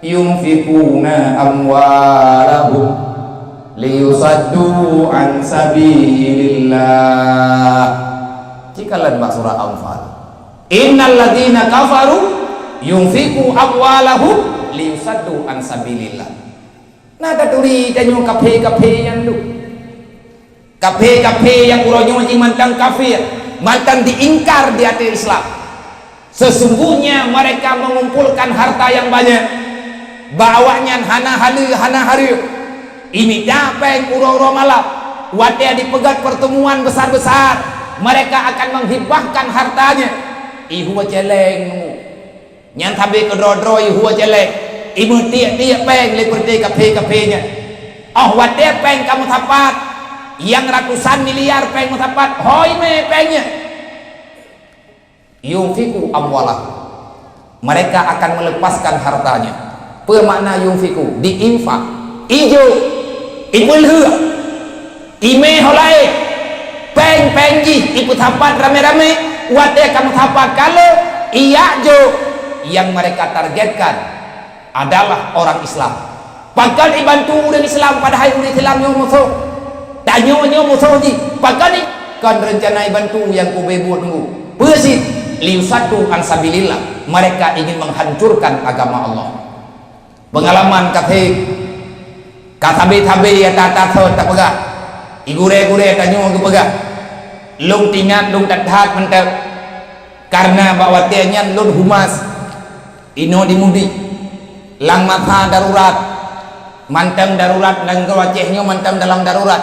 yunfiquna amwalahum liyusaddu an sabilillah." Cikalan bak surah Anfal. "Innal ladzina kafaru yunfiqu amwalahum liyusaddu an sabilillah." Na taturi tanyoe kafé-kafé nyan dum. Kafé-kafé nyang uroe nyoe jih mantong kafir, mantong diingkar di ateueh Islam. Sesungguhnya mereka mengumpulkan harta yang banyak. Bak awaknyan hana haleue, hana hareuem. Imita péng uroe-uroe malam. Watée dipeugét pertemuan besar-besar, mereka akan menghibahkan hartanya. Ihue céléng nunggu. Nyan sabe keudroe-droe ihue céléng, imeutiek-tiek péng lé peureuté kafé-kafé nyan. Óh watée péng ka meusapat, nyang ratusan miliar péng meusapat, hôi mé péng nyan. Yunfiqu amwalahum. Mereka akan melepaskan hartanya. Peue makna yunfiqu? Diinfak. Ijok. Ipeulheueh. Imé ho laén, péng-péng jih ipeusapat ramé-ramé, watée ka meusapat ka lheueh, ijak jok. Nyang mereka targetkan adalah orang Islam. Pakon ibantu ureuëng Islam padahai ureuëng Islam nyoe musoh? Tanyoe nyoe musoh jih. Pakon i-, kon reuncana ibantu nyang kubé buet nunggu. Peue cit? Liyusaddu an sabilillah. Mereka ingin menghancurkan agama Allah. Peungalaman ka seb, ka sabe-sabe nyang that-that sot tapeugah. Igurée-gurée tanyoe geupeugah. Lôn teuingat lôn that-that mantong. Kareuna bak watée nyan lôn humas inoe di Mudi. Lam masa darurat. Mantong darurat, nanggroe Aceh nyoe mantong dalam darurat.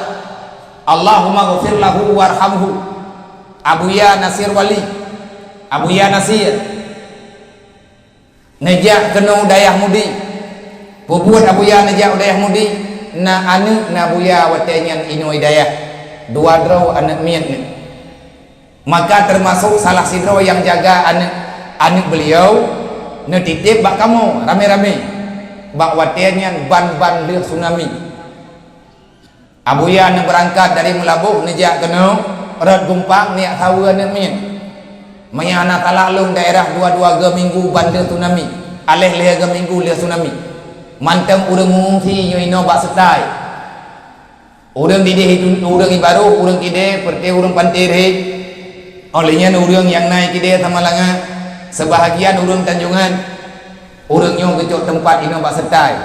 Allahumma ghfir lahu warhamhu. Abuya Nasir Wali. Abuya Nasir. Neujak keunoe u dayah Mudi. Peubuet Abuya neujak u dayah Mudi, na aneuëk na Abuya watée nyan inoe dayah, dua droe aneuëk miet nyan. Maka teumasok salah sidroe nyang jaga aneuëk, aneuëk beuliau, neutitép bak kamoe ramé-ramé. Bak watée nyan ban-ban lheueh tsunami. Abuya neubeurangkat dari Meulaboh neujak keunoe, rot gumpang neujak saweue aneuëk miet. Meunyoe hana salah lôn daerah dua-dua geu minggu ban lheueh tsunami, aléh lhée geu minggu lheueh tsunami. Mantong ureuëng meungungsi nyoe inoe bak seutai. Ureuëng dideh itu, ureuëng ibaroh, ureuëng kidée, peureuté ureuëng panté rhé. Óh lheueh nyan ureuëng nyang na i kidée Samalanga, seubahagian ureuëng Tanjongan. Ureuëng nyoe geucok teumpat inoe bak seutai.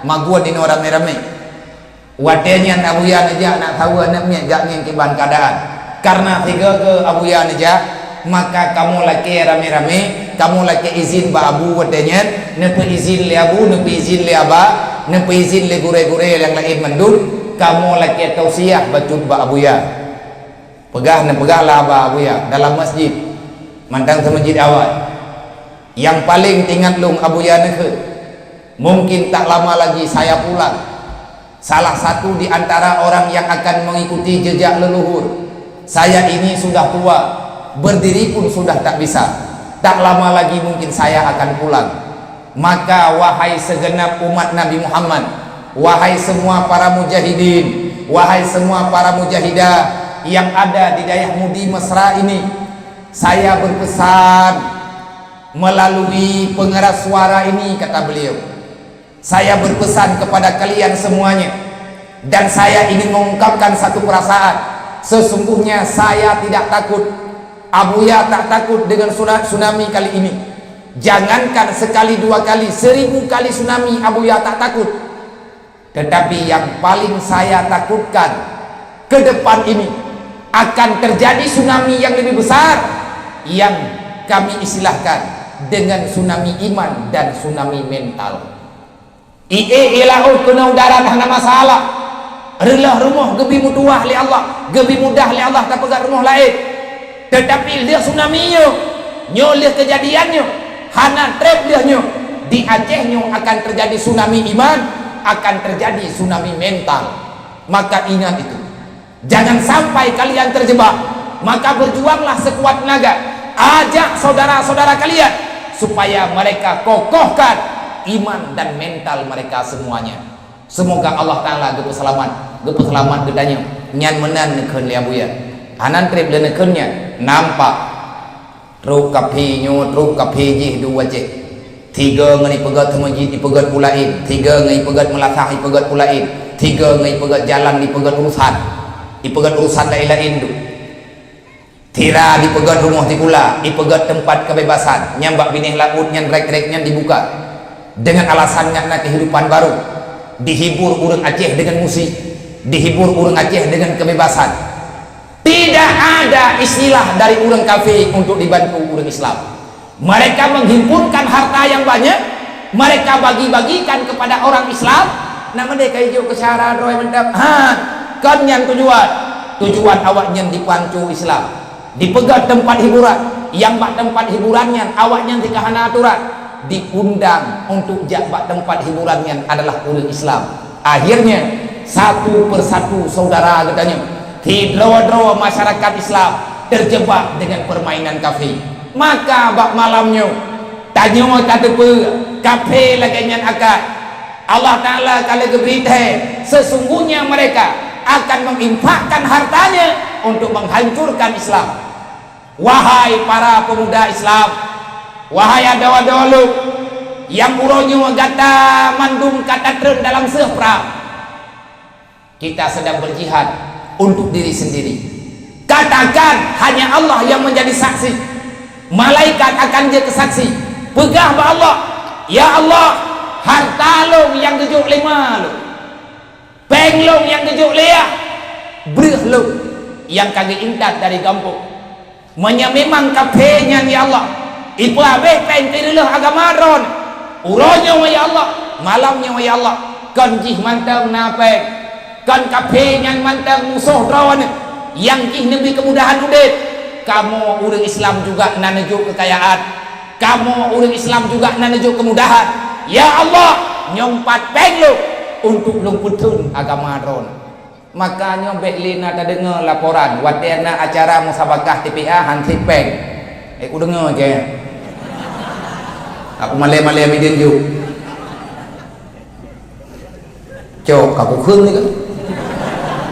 Magun inoe ramé-ramé. Watée nyan Abuya neujak nak saweue aneuk miet gak ngieng kiban keuadaan. Kareuna sigoe-goe Abuya neujak, maka kamoe lakée ramé-ramé, kamoe lakée izin bak Abu watée nyan, neupeuizin lé Abu, neupeuizin lé Aba, neupeuizin lé gurée-gurée nyang laén mandum, kamoe lakée tausiah bacut bak Abuya. Peugah neupeugah lah bak Abuya dalam masjid, mantong seumasjid awai. Nyang paleng teuingat lôn Abuya neukheun, mungkin tak lama lagi saya pulang. Salah satu di antara orang yang akan mengikuti jejak leluhur. Saya ini sudah tua, berdiri pun sudah tak bisa. Tak lama lagi mungkin saya akan pulang. Maka, wahai segenap umat Nabi Muhammad, wahai semua para mujahidin, wahai semua para mujahidah yang ada di dayah Mudi Mesra ini, saya berpesan melalui pengeras suara ini, kata beliau. Saya berpesan kepada kalian semuanya, dan saya ingin mengungkapkan satu perasaan. Sesungguhnya saya tidak takut. Abuya tak takut dengan suna-, tsunami kali ini. Jangankan sekali dua kali, seribu kali tsunami Abuya tak takut. Tetapi yang paling saya takutkan ke depan ini akan terjadi tsunami yang lebih besar yang kami istilahkan dengan tsunami iman dan tsunami mental. Ié, ié laôt keunoe darat hana masalah. Reuloh rumoh geubi meutuwah lé Allah, geubi mudah lé Allah tapeugöt rumoh laén. Teutapi lheueh tsunami nyoe, nyoe lheueh keujadian nyoe, hana treb lheueh nyoe, di Aceh nyoe akan teujadi tsunami iman, akan teujadi tsunami mental. Maka ingat itu. Jangan sampai kalian terjebak. Maka berjuanglah sekuat tenaga. Ajak saudara-saudara kalian supaya mereka kokohkan iman dan mental mereka semuanya. Semoga Allah Taala geupeuseulamat, geupeuseulamat geutanyoe. Nyan meunan neukheun lé Abuya. Hana treb lé neukheun nyan, nampak. Trok kaphé nyoe, trok kaphé jih di Aceh. Tiga ngon ipeugöt seumeujid, ipeugöt u laén. Tiga ngon ipeugöt meulasah, ipeugöt u laén. Tiga ngon ipeugöt jalan, ipeugöt urusan. Ipeugöt urusan laén-laén tu. Tira dipeugöt rumoh sikula, ipeugöt teumpat kebebasan. Nyang bak binéh laôt nyan rek-rek nyan dibuka. Dengan alasan nyan na kehidupan baru. Dihibur ureuëng Aceh dengan musik. Dihibur ureuëng Aceh dengan kebebasan. Tidak ada istilah dari ureuëng kafé untuk dibantu ureuëng Islam. Mereka menghimpunkan harta yang banyak, mereka bagi-bagikan kepada orang Islam. Nama dia kayak juk ke syara droe mantap? Ha, kon nyan tujuan. Tujuan awak nyan dipancu Islam. Dipeugöt tempat hiburan. Yang bak tempat hiburan nyan awak nyan jika hana aturan. Diundang untuk jak bak tempat hiburan nyan adalah ureuëng Islam. Akhirnya, satu persatu saudara geutanyoe, sidroe-droe masyarakat Islam terjebak dengan permainan kafé. Maka bak malam nyoe, tanyoe tateupeue kafé lagée nyan akai. Allah Taala ka lheueh geubri thée, sesungguhnya mereka akan menginfakkan hartanya untuk menghancurkan Islam. Wahai para pemuda Islam, wahai adoe-adoe lôn, nyang uroe nyoe gata mandum ka tatreun dalam seueh prang. Kita sedang berjihad untuk diri sendiri. Katakan, hanya Allah yang menjadi saksi. Malaikat akan jeuet keu saksi. Peugah bak Allah, "Ya Allah, harta lôn nyang geujok lé ma lôn." Péng lôn nyang geujok lé yah, breueh lôn nyang ka geuintat dari gampông. Meunyoe memang kafé nyan, ya Allah, ipeuhabéh péng teureuleuh agama droeneuh, uroe nyoe, ya Allah, malam nyoe, ya Allah, kon jih mantong na péng, kon kafé nyan mantong musoh droeneuh nyang jih neubri keumudahan udeb, kamoe ureuëng Islam juga na neujok keukayaan. Kamoe ureuëng Islam juga na neujok keumudahan. Ya Allah, nyoe pat péng lôn untuk lôn peutheun agama droeneuh. Maka nyoe bék lé na tadeungoe laporan watée na acara musabakah T P A han sép péng. Eh, kudeungoe je. Aku malée-malée mideuen ju. Cok, ka kukheueng ni kan.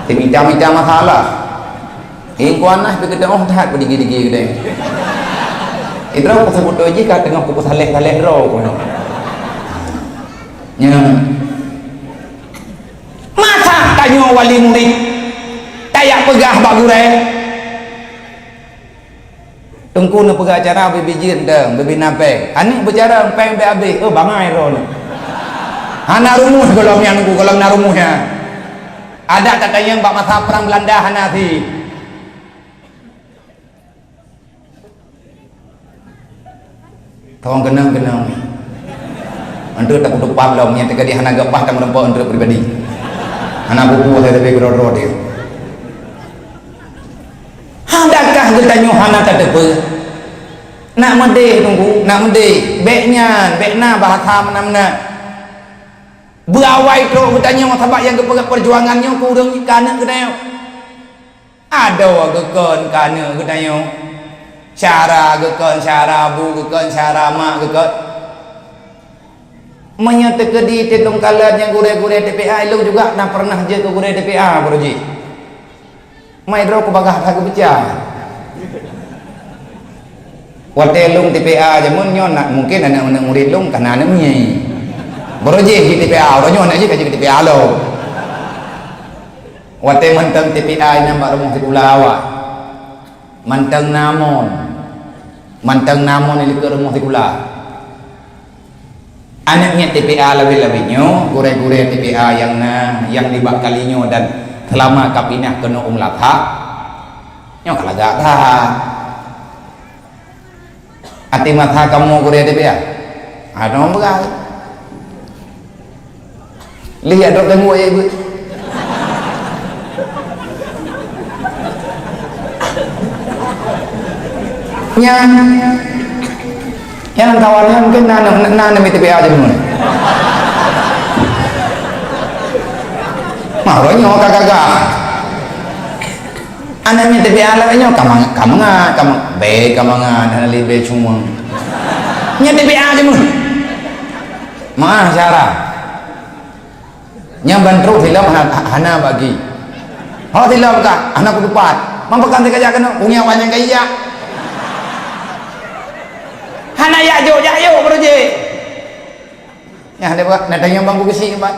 Timita-mita masalah. Ingkuan nah begitu oh that berdigi-digi gede. Idro kusebut doji ka tengah kuku saleh-saleh dro kono. Ya. Masa tanyoe wali murid, tayak peugah bak gurée. Teungku neupeugah acara bibijin teuh, bibi na péng. Aneuk bicara péng bèk habéh, oh, bangai droeneuh. Hana rumoh gohlom nyan, gohlom na rumoh nyan. Adak tatanyong bak masa perang Belanda hana si. Tong keunong-keunong. Untuk tak kutupan lom nyang teuka di hana gapah tang meureumpok untuk pribadi. Hana buku saya tapi keudroe-droe dia. Adakah geutanyoe hana tateupeue? Nak meudeh tunggu, nak meudeh. Bék nyan, bék na bahasa meunan-meunan. Beuawai trok geutanyoe sabab nyang geupeugah peujuangan nyoe keu ureueng ka aneuk geutanyoe. Adoe geukheun ka aneuk geutanyoe. Syara geukheun, syara bu geukheun, syara mak geukheun. Meunyoe teukeudi teulông kalon nyang gurée-gurée T P A, ilông juga na pernah jeuet keu gurée T P A baroe jih. Mai droe kubagah that geupeucah. Watée lông T P A jameun nyoe na, mungken aneuk-aneuk murit lông ka na aneuk mié. Baroe jih di T P A, uroe nyoe aneuk jih ka jeuet keu T P A lom. Watée mantong T P A inan bak rumoh sikula awai. Mantong na mon. Mantong na mon di likot rumoh sikula. Aneuk miet T P A laén-laén nyoe, gurée-gurée T P A nyang na, nyang nibak kali nyoe dan seulama ka pinah keunoe u Meulathak, nyoe ka lagak that. Até masa kamoe gurée T P A? Adoe peugah. Lheueh jak droe teungoh, ya, Ibu. Nyan, nyan kawan nyan mungkin na, na, na, na T P A je dulu. Mah, uroe nyoe ka gagah. Aneuk miet T P A laén nyoe ka mang-, ka mangat, ka mang-, bé ka mangat, hana lé bé cuma. Nyan T P A je meuh. Meuah syara. Nyang ban trok silop hana, hana bagi. Ho silop ka, hana kutupat. Mampu kan teuka jak keunoe, ueng awak nyang kaya. Hana jak jok, jak jok baroe jih. Nyan hana buat, na tanyong bang geuchik, Pak.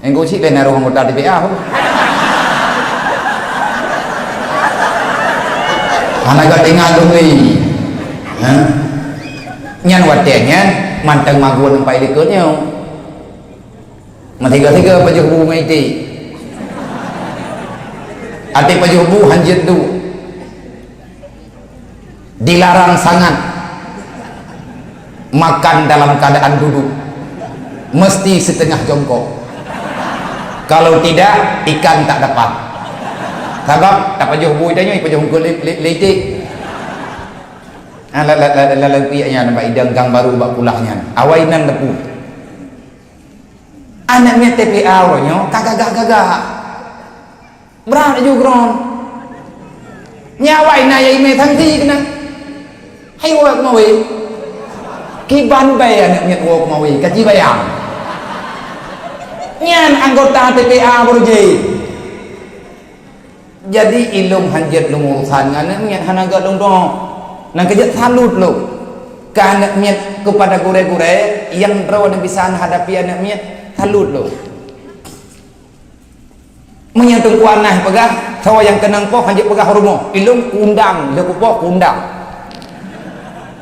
Nyang geuchik laén naroh anggota T P A. Hana ka tinggai dong ni. Ha? Nyan watée nyan, mantong magun empat likot nyoe. Meusiga-siga pajoh bu meuiték. Até pajoh bu hanjeuet duek. Dilarang sangat makan dalam keadaan duduk. Mesti setengah jongkok. Kalau tidak, ikan tak dapat. Sabab, tapajoh bu tanyoe, ipajoh eungkôt lé, lé, lé iték. Ah, la, la, la, la, la, piyak nyan, bak idang gang baru, bak pulah nyan. Awai nan teupeu. Aneuk miet T P A uroe nyoe ka gagah-gagah. Brat laju kron. Nyan awai na ya imé sanksi keunan. Hai woe keumawe. Kiban bai aneuk miet woe keumawe, ka jibayang. Nyan anggota T P A baroe jih. Jadi, ilông hanjeuet lông urusan ngon aneuk miet hana gét lông droe. Nyang keujeuet salut lông keu aneuk miet, kepada gurée-gurée nyang droeneuh bisa hadapi aneuk miet, salut lông. Meunyoe Teungku Anas peugah, soe nyang keunong poh hanjeuet peugah rumoh, ilông kuundang, lé kupoh kuundang.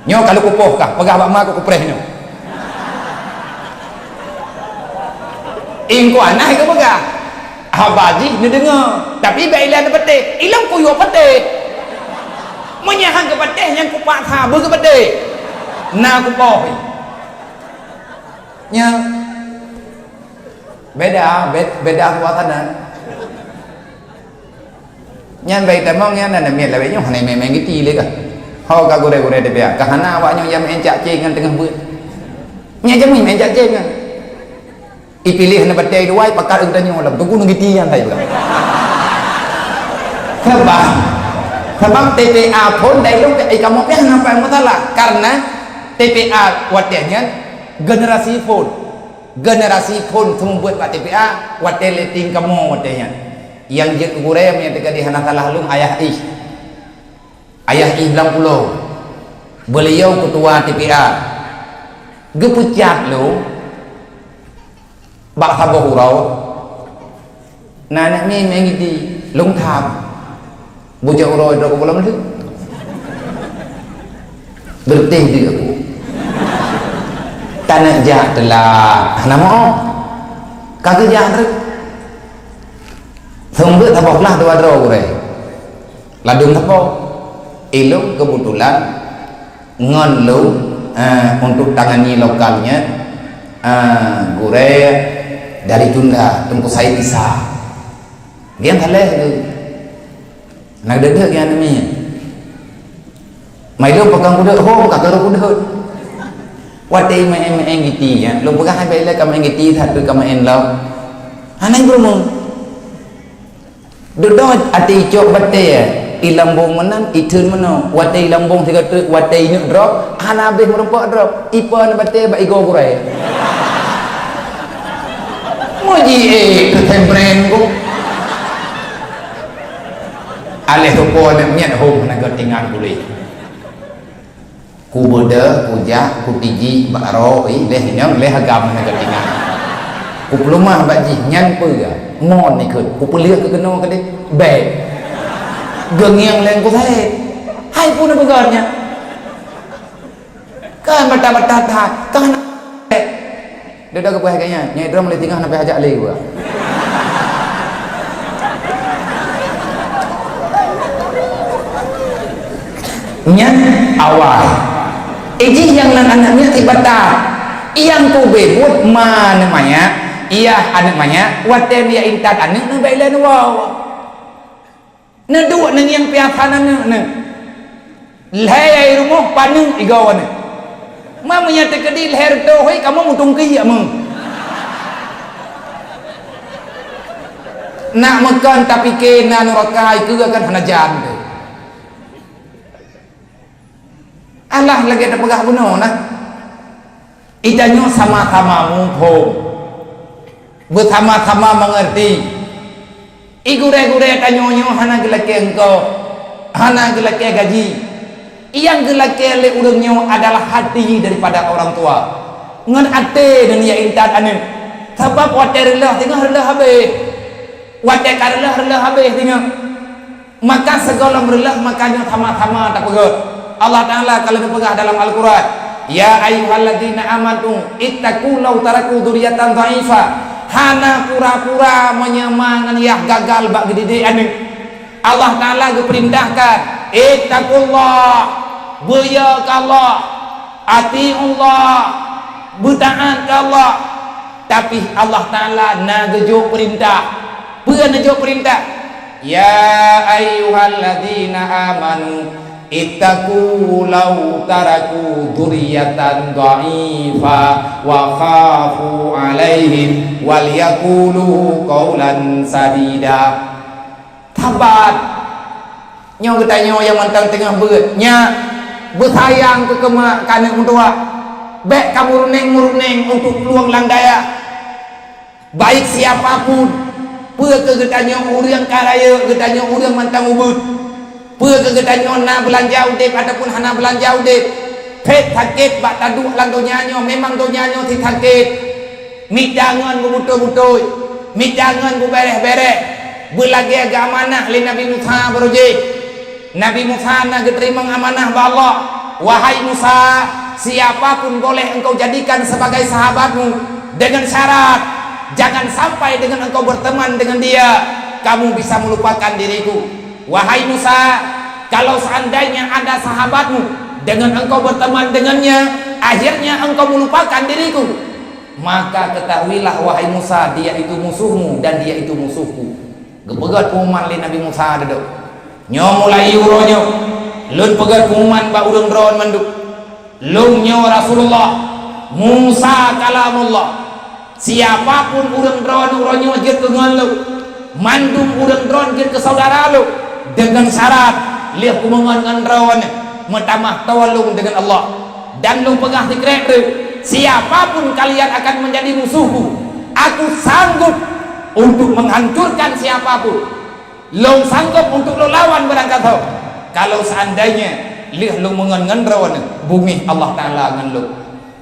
Nyoe ka lheueh kupoh kah, peugah bak ma keu kupreh nyoe. Ingkon nah geupeugah, haba jih neudeungoe, tapi bèk ilèe neupatéh, ilông kuyue patéh. Meunyoe han geupatéh, nyang kupaksa beu geupatéh. Na kupoh. Nyoe. Beda, be-, beda suasana. Nyan bai tamong nyan na miet lawét nyoe hana mé-mé geuti lé kah. Ho ka gurée-gurée T P A, ka hana awak nyoe nyang meu'en cak céng ngon teungoh beuet. Nyan jameun meu'en cak céng nyan. Ipiléh na batée dua, ipakat u tanyoe lam, teungku neugeuti nyan hai peugah. Sabab, sabab T P A phon dai lôn, eh, kamoe pih hana pai masalah. Karena T P A watée nyan generasi phon. Generasi phon seumeubeuet bak T P A, watée lé tieng kamoe watée nyan. Nyang jeuet keu gurée, meunyoe teuka di hana salah lôn, Ayah Ih. Ayah Ih Blang Pulo. Beuliau keutua T P A. Geupeucat lôn bak saboh uroe. Na aneuk miet meu'en geuti, lôn tham. Bujak uroe droe keu gohlom lheueh. Beureutéh deuek aku. Aneuk jak teulat, hana moh. Ka geujak treuk. Seumeubeuet saboh glah dua droe gurée. Ladôm sapo. Ilôn keubeutulan ngon lôn, eh, untuk tangani lokal nyan, eh, gurée dari Tunda, Teungku Said Isa. Geuh haleh tu. Na deuh-deuh geuh aneuk miet. Mai lôn pakon kudeuek, ho, ka keureuh kudeuek. Watée meu'en-meu'en giti, ya. Lôn peugah hai bak ilée ka meu'en giti, that treuk ka meu'en lom. Hana iburumu. Dudoe até icok batée, ilambong meunan, itheun meunoe. Watée ilambong sigoe treuk, watée ineuk drob, hana habéh meurumpok drob. Ipa na batée bak igoe gurée. Muji, eh, teusembren ku. Aléh tupo aneuk miet hom hana geutinggai puléh. Kubeudôh, kujak, kutiji bak roe, ih, lheueh nyoe, lheueh agam hana geutinggai. Kupeuleumah bak jih, nyan peue ga? Ngon ikheun, kupeuleueh keu keunoe keudeh, bèk. Geungieng lé Teungku Said. Hai peue neupeugah nyan? Kan batat-batat that, kan. Dudoe geupeugah lagèe nyan, nyang droe mulai tinggai hana payah jak lé geuh. Nyan awai. Eh, jih nyang nan aneuk miet sibatat. Nyang keu ubé buet ma aneuk manyak, yah aneuk manyak, watèe neujak intat aneuk neuh bèk ilèe neuwoe. Neuduek neungieng piasan aneuk neuh. Lhèe i rumoh paneuk igoe neuh. Ma meunyo teukeudi lhèe reutôh hôi kamoe meutungki jak meuh. Nak meukon tapike na nuraka ikeue kan hana jan teuh. Alah lagèe tapeugah bunoe na. Geutanyoe sama-sama muphom, beusama-sama meungeurti. I gurèe-gurèe tanyoe nyoe hana geulakèe eungkôt, hana geulakèe gaji. Nyang geulakèe lé ureueng nyoe adalah hati daripada orang tua. Ngon até dan ya intat aneuk. Sabab watèe reuloh singoh reuloh habéh. Watèe ka reuloh reuloh habéh singoh. Maka sigohlom reuloh, maka nyoe sama-sama tapeugah. Allah Taala ka lheueh geupeugah dalam Al-Quran, "Ya ayyuhalladzina amanu ittaqu law taraku dzurriyyatan dha'ifa." Hana pura-pura meunyoe ma ngon yah gagal bak geudidik aneuk. Allah Taala geupeurintahkan, "Ittaqullah," beuyo keu Allah, "ati'ullah," beutaat keu Allah. Tapi Allah Taala na geujok peurintah. Peue neujok peurintah? "Ya ayyuhalladzina amanu ittaqu law taraku dzurriyyatan dha'ifa wa khafu 'alaihim wal yaqulu qaulan sadida." Sabat. Nyoe geutanyoe nyang mantong teungoh beuet, nyak, beusayang keu keumak keu aneuk meutuah. Bèk kameuruneng-meuruneng untuk plueng lam dayah. Baik siapa pun, peue keu geutanyoe ureueng ka rayeuk, geutanyoe ureueng mantong ubeuet. Peue keu geutanyoe na beulanja udeb ataupun hana beulanja udeb. Phet sakét bak taduek lam donya nyoe, memang donya nyoe sit sakét. Mita ngon beubutôi-butôi, mita ngon beubèrèh-bèrèh, beulagèe geuamanah lé Nabi Musa baroe jih. Nabi Musa na geuteurimong amanah bak Allah, "Wahai Musa, siapa pun boleh engkau jadikan sebagai sahabatmu, dengan syarat, jangan sampai dengan engkau berteman dengan dia, kamu bisa melupakan diriku. Wahai Musa, kalau seandainya ada sahabatmu, dengan engkau berteman dengannya, akhirnya engkau melupakan diriku." Maka ketahuilah, wahai Musa, dia itu musuhmu dan dia itu musuhku. Geupeugah pengumuman lé Nabi Musa dudoe. Nyoe mulai uroe nyoe, lôn peugah pengumuman bak ureueng droen mandum. Lôn nyoe Rasulullah, Musa kalamullah. Siapa pun ureueng droen uroe nyoe jeuet keu ngon lôn, mandum ureueng droen jeuet keu saudara lôn, deungon syarat lheueh kumeungon ngon droen meutamah toe lôn deungon Allah. Dan lôn peugah sikrek treuk, siapa pun kalian akan menjadi musuhku, aku sanggup untuk menghancurkan siapa pun. Lôn sanggob untuk lôn lawan barangkasoe, kalau seandainya lheueh lôn meungon ngon droeneuh beungéh Allah Taala ngon lôn.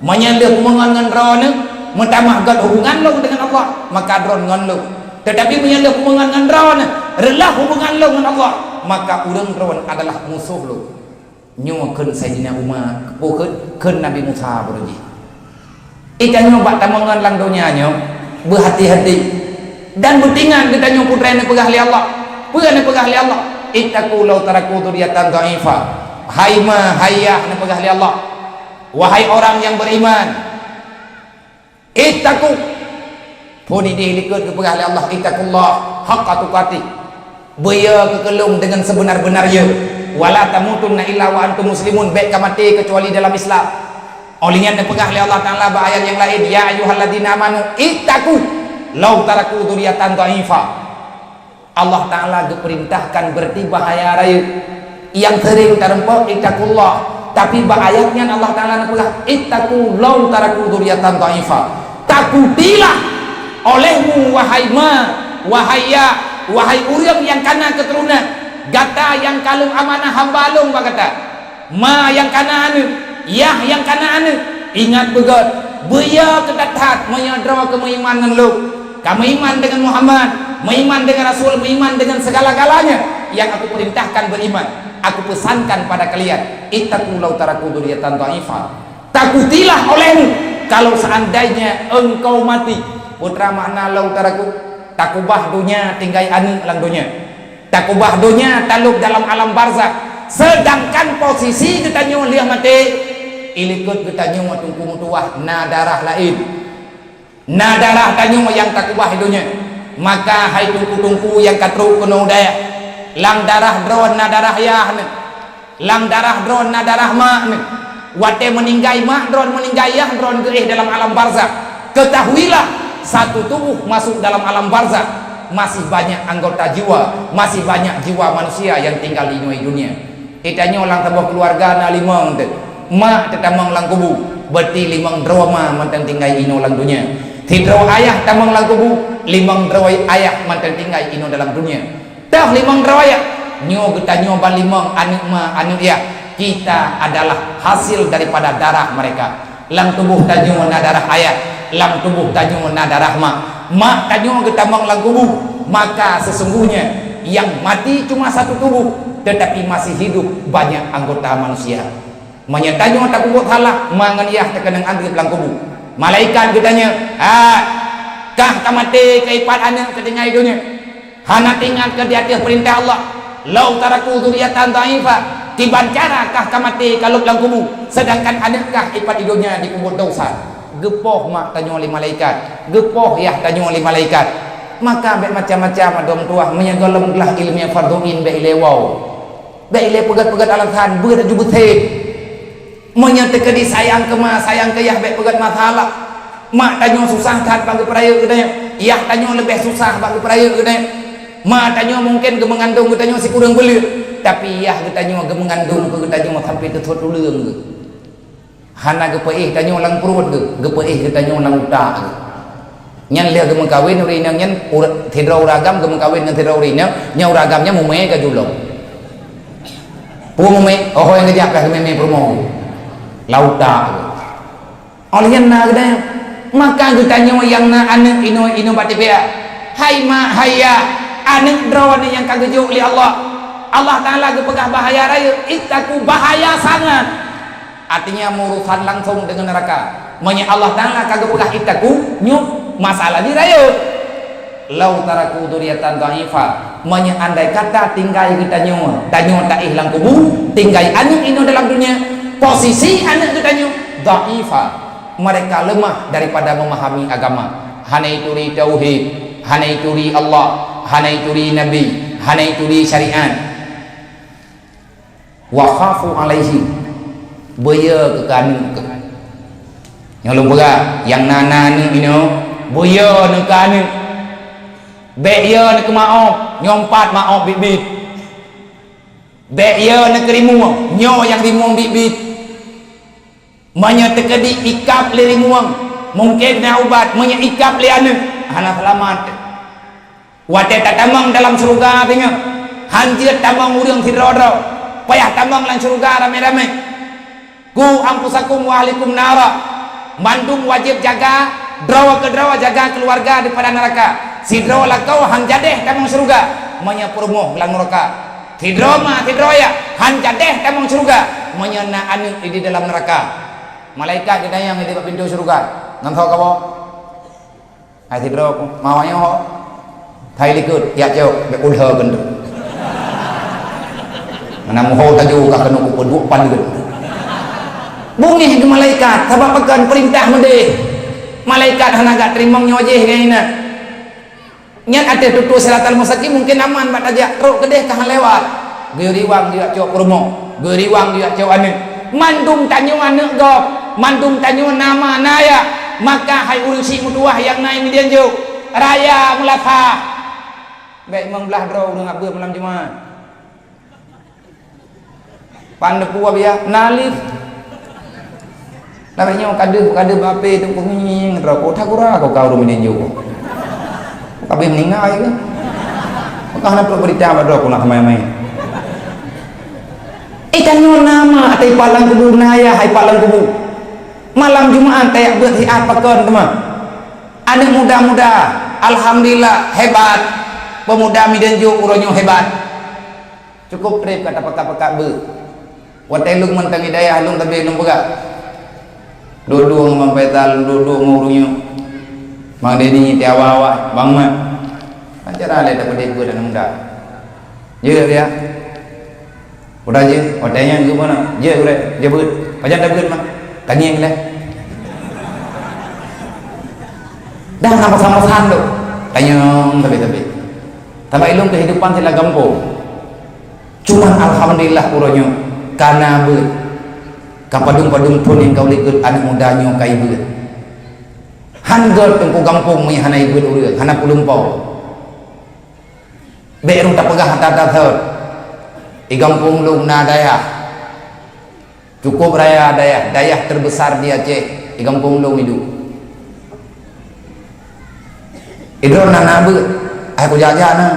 Meunyoe lheueh kumeungon ngon droeneuh meutamah göt hubungan lôn deungon Allah, maka droen ngon lôn. Teutapi meunyoe lheueh kumeungon ngon droeneuh reuloh hubungan lôn ngon Allah, maka ureueng droen adalah musoh lôn. Nyoe kheun Saidina Umar, oh, kheun, kheun Nabi Musa baroe jih. Geutanyoe bak tameungon lam donya nyoe, beuhati-hati. Dan beutingat geutanyoe peue nyang neupeugah lé Allah. Peue nyang neupeugah lé Allah? "Ittaqu law taraku dzurriyyatan dha'ifah." Hai ma, hai yah, neupeugah lé Allah. Wahai orang yang beriman, ittaqu. Phon idéh likot geupeugah lé Allah, "Ittaqullaha haqqa tuqatih." Beuyo keu lôn deungon seubeuna-beuna yo. "Wa la tamutunna illa wa antum muslimun." Bék ka maté keucuali dalam Islam. Óh lheueh nyan neupeugah lé Allah Taala bak ayat nyang laén, "Ya ayyuhalladzina amanu ittaqu law taraku dzurriyyatan dha'ifah." Allah Taala geupeurintahkan beureuti bahaya rayeuk. Nyang seuring tareumpok, "Ittaqullah." Tapi bak ayat nyan Allah Taala neupeugah, "Ittaqu law taraku dzurriyyatan dha'ifah." Takutilah olehmu, wahai ma, wahai ya, wahai ureuëng nyang kana keuturonan, gata nyang ka lôn amanah hamba lôn bak gata. Ma nyang kana aneuëk, yah nyang kana aneuëk, ingat beugét, beuyo keu that-that meunyoe droe keu meuiman ngon lôn. Ka meuiman deungon Muhammad, meuiman deungon Rasul, meuiman deungon segala-galanya yang aku perintahkan beriman, aku pesankan pada kalian, "Ittaqu law taraku dzurriyyatan dha'ifah." Takutilah olehmu kalau seandainya engkau mati. Peue makna law taraku? Takubah donya tinggai aneuëk lam donya. Takubah donya talôb dalam alam barzakh. Sedangkan posisi geutanyoe lheueh maté, ilikot geutanyoe teungku meutuwah na darah laén. Na darah tanyoe nyang takubah donya. Maka hai teungku-teungku nyang ka trok keunoe u dayah, lam darah droe na darah yah neuh. Lam darah droe na darah mak neuh. Watée meuninggai mak droe, meuninggai yah droe geuéh dalam alam barzakh. Ketahuilah, satu tubuh masuk dalam alam barzakh, masih banyak anggota jiwa, masih banyak jiwa manusia yang tinggal di inong dunia. Geutanyoe lam saboh keuluwarga na limong teuh. Mak teutamong lam kubu, berarti limong droe ma mantong tinggai inong lam dunia. Sidroe ayah tamong lam kubu, limong droe ayah mantong tinggai inong dalam dunia. Toh limong droe ayah, nyoe geutanyoe ban limong aneuëk ma, aneuëk yah. Kita adalah hasil daripada darah mereka. Lam tuboh tanyoe na darah ayah, lam tuboh tanyoe na darah mak. Mak tanyoe geutamong lam kubu, maka sesungguhnya yang mati cuma satu tubuh, tetapi masih hidup banyak anggota manusia. Meunyoe tanyoe tapeubuet salah, ma ngon yah teukeunong adeueb lam kubu. Malaikat geutanyong, "Ah, kah ka maté keu ipat aneuëk keu tinggai donya? Hana teuingat keu di ateueh peurintah Allah, 'Law taraku dzurriyyatan dha'ifah,' kiban cara kah ka maté ka lheueh lam kubu, seudangkan aneuëk kah ipat di donya dipeubuet desya?" Geupoh mak tanyoe lé malaikat, geupoh yah tanyoe lé malaikat. Maka bék macam-macam adoe meutuwah, meunyoe gohlom glah iéleumé fardhu ain bék ilée woe. Bék ilée peugét-peugét alasan, beuet aju beusét. Meunyoe teukeudi sayang keu ma, sayang keu yah, bék peugét masalah. Mak tanyoe susah that bak geupeurayeuk geutanyoe, yah tanyoe leubeh susah bak geupeurayeuk geutanyoe. Ma tanyoe mungken geumeungandong geutanyoe sikureueng buleuen, tapi yah geutanyoe geumeungandong keu geutanyoe sampoe teusot tuleueng geuh. Hana geupeuéh tanyoe lam pruet geuh, geupeuéh geutanyoe lam utak geuh. Nyan lheueh geumeukawen ureuëng inong nyan, ur-, sidroe ureuëng agam geumeukawen ngon sidroe ureuëng inong, nyan ureuëng agam nyan mumé ka julong. Peue mumé? Oh, nyang geujak ka geumé-mé peurumoh. Lam utak geuh. Óh lheueh nyan na geutanyoe. Maka geutanyoe nyang na aneuëk inong-inong bak tipéa. Hai mak, hai yah, aneuëk droeneuh nyang ka geujok lé Allah. Allah Taala geupeugah bahaya rayeuk, ittaqu, bahaya sangat. Artinya, meurusan langsong deungon neuraka. Meunyoe Allah Taala ka geupeugah ittaqu, nyoe masalah jih rayeuk. "Law taraku dzurriyyatan dha'ifah," meunyoe andai kata tinggai geutanyoe, tanyoe taéh lam kubu, tinggai aneuëk inong dalam dunia, posisi aneuëk geutanyoe dha'ifah, mereka lemah daripada memahami agama, hana ituri tauhid, hana ituri Allah, hana ituri Nabi, hana ituri syariat. "Wa khafu 'alaihim," beuyo keu keu aneuëk keuh. Nyoe lôn peugah, nyang na, na aneuëk inoe, beuyo neuh keu aneuëk. Bék yo neuh keu maob, nyoe pat maob biet-biet. Bék yo neuh keu rimueng, nyoe nyang rimueng biet-biet. Meunyoe teukeudi ikab lé rimueng, mungken na ubat, meunyoe ikab lé aneuëk, hana seulamat. Watée tatamong dalam syeuruga teungoh, han jeuet tamong ureuëng sidroe-droe, payah tamong lam syeuruga ramé-ramé. "Qu anfusakum wa ahlikum nara." Mandum wajéb jaga, droe keudroe jaga keuluwarga daripada neuraka. Sidroe lakoe han jadéh tamong syeuruga, meunyoe peurumoh lam neuraka. Sidroe ma, sidroe yah, han jadéh tamong syeuruga, meunyoe na aneuëk di dalam neuraka. Malaikat geutanyong di bak pintoe syeuruga, Ngon soe kamoe? Hai sidroe ku, mawah nyoe ho. Hai likot, jak cok, bèk ulhô keuneuk. Mana muho taju ka keuneuk kupeuduek pan likot. Bungéh keu malaikat, sabab pakon peurintah meudeh. Malaikat hana geuteurimong nyoe jih nyan inan. Nyan ateueh tutoe siratal mustaqim mungken aman bak tajak, trok keudeh ka han lewat. Geuriwang geujak cok peurumoh, geuriwang geujak cok aneuk. Mandum tanyoe aneuk gob, mandum tanyoe na ma na yah. Maka hai ureueng syiek meutuwah nyang na i Medan Jok, raya meulasah. Bèk imong blaih droe ureueng abeuet malam Jumat. Pan neupue biya, na lip. Lagèe nyoe kadeuh, kadeuh bak H P tu peungieng droe, "Takura kau, kau ureueng Medan Jok." Ka abéh meuninggai ke? Maka hana trok beurita bak droe, "Kau na teumai-mai." Eh, tanyoe na ma, ateueh pat lam kubu, na yah, hai pat lam kubu. Malam Jumat tajak beuet siat pakon teuma. Aneuk muda-muda, alhamdulillah, hebat. Pemuda Medan Jok uroe nyoe hebat. Cukôp trép ka tapeugah-peugah beuet. Watèe lôn mantong di dayah lôn, tapi lôn peugah. Duek-duek ngon Bang Faisal, duek-duek ngon ureueng nyoe. Bang Denny, ti awai-awai, Bang Mat. Acara lé tapeudeh beuet aneuk muda. Jeuet ya. Udah jeuet, watèe nyan geupeuna. Jeuet udah, jeuet beuet. Pajan tabeuet mah. Tangieng lé. Dah na pesan-pesan tu. Tanyong tapi-tapi. Tapi ilong kehidupan sila gampông. Cuman alhamdulillah uroe nyoe ka na beuet. Ka padum-padum thon nyang ka u likot aneuk muda nyoe ka ibeuet. Han gèt teungku gampông meunyo hana ibeuet ureueng, hana peuleumpau. Bèk rôh tapeugah ata-ata thon. I gampông lôn na dayah. Cukôp raya dayah, dayah terbesar di Aceh, di gampông lôn iduek. Idroe na, na beuet, ai kujak-jak na.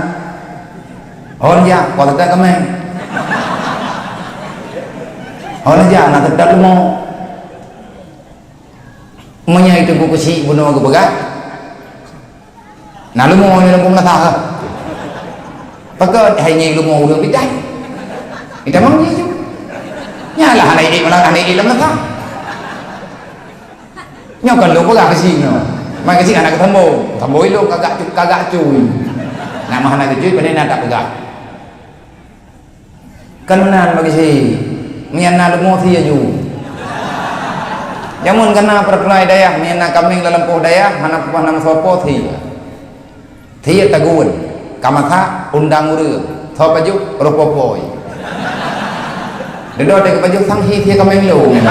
Hon jak, kuat that kameng. Hon jak, na that leumo. Meunyoe itu buku si bunoe geupeugah, na leumo nyoe lam meunasah. Pakon hai nyoe leumo ureueng bidan. Kita mau nyoe tu. Nyalah hana idik malah hana idik lam meunasah. Nyoe kan lôn peugah keu si nyoe. Mai keu si hana geusambông. Sambông ilông kagak cu-, kagak cui. Nama hana geujui, pane na tak peugah. Keunan bagi si, meunyan na leumo si aju. Jameun kana peuraturan dayah, meunyan na kameng lam lampôh dayah, hana peupah na meusoe po si. Si tagun, ka masak, undang ureueng, soe pajoh, roh popoi. Deundoe teuka pajoh sang hi si kameng lôn.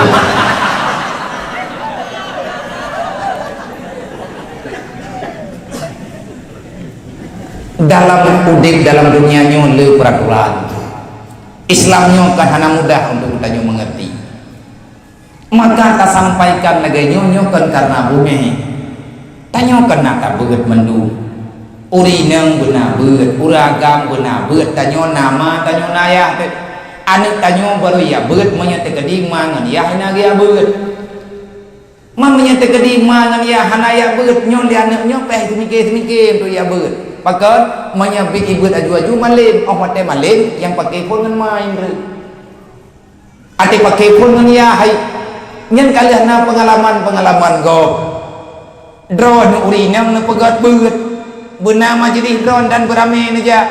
Dalam udép dalam dunia nyoe le peuraturan. Islam nyoe kan hana mudah untuk geutanyoe mengerti. Maka tasampaikan lagèe nyoe, nyoe kan karena bungéh. Tanyoe kan na tabeuet mandum. Ureueng inong beuna beuet, ureueng agam beuna beuet, tanyoe na ma, tanyoe na yah. Aneuk tanyoe barô ya beuet, meunyoe teukeudi ma ngon yah na geuyah beuet. Man meunyoe teukeudi ma ngon yah hana jak beuet, nyoe lé aneuk nyoe payah teumike-teumike untuk jak beuet. Pakon? Meunyoe bit ibeuet aju-aju malém, óh watèe malém nyang paké phôn ngon ma indreuk. Até paké phôn ngon yah hai. Nyan ka lheueh na peungalaman-peungalaman gob. Droeneuh ureueng inong neupeugöt beuet. Beuna majeulih droeneuh dan beuramé neujak.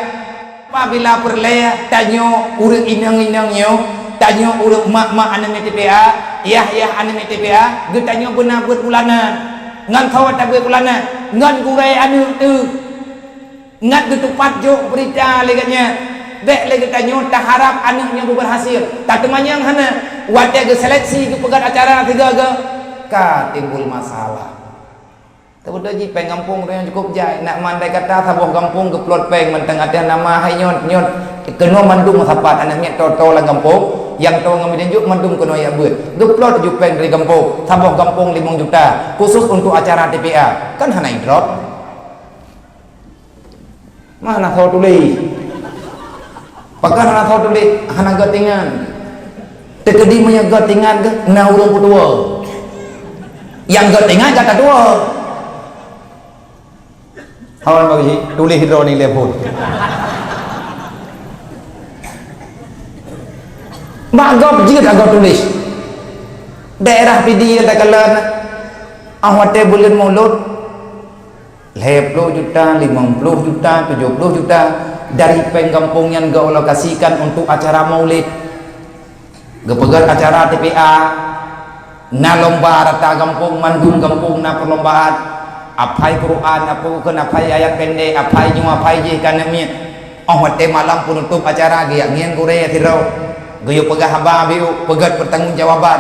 Apabila peureulèe tanyoe ureueng inong-inong nyoe, tanyoe ureueng mak-mak aneuk miet T P A, yah-yah aneuk miet T P A, geutanyoe beuna beuet bulanan. Ngon soe tabeuet bulanan? Ngon gurèe aneuk teuh. Ngat geutupat jok beurita lé geuh nyan. Bèk lé geutanyoe taharab aneuk nyoe beuberhasil. Tateumanyong hana, watèe geuseleksi geupeugöt acara sigoe-goe, ka timbul masalah. Teubeutôi jih péng gampông tanyoe cukôp jai, nak mandai kata saboh gampông geuplot péng mantong ateueh nama hai nyoe, nyoe keunoe mandum meusapat aneuk miet toe-toe lam gampông, nyang toe ngon meudeh jok mandum keunoe jak beuet. Geuplot ju péng dari gampông, saboh gampông limong juta, khusus untuk acara T P A. Kan hana idrop. Mah na soe tuléh. Pakon hana soe tuléh, hana geutingan. Teukeudi meunyoe geutingan geuh na ureueng peutuwo. Nyang geutingan gata tuwo. Hawan bagi tuléh droe ni telepon. Bak gob jeuet agoe tuléh. Daerah Pidie takalon. Ah watèe buleuen Maulud, lhèe ploh juta, limong ploh juta, tujoh ploh juta dari péng gampông nyan geualokasikan untuk acara Maulid. Geupeugöt acara T P A, na lomba rata gampông, mandum gampông na perlombaan. Aphai Quran, aphai ayat pendek, aphai nyoe, aphai jih ka neuk miet. Oh watèe malam peunutôp acara geujak ngieng gurèe sidroe. Geuyue peugah haba biôh, peugöt pertanggungjawaban.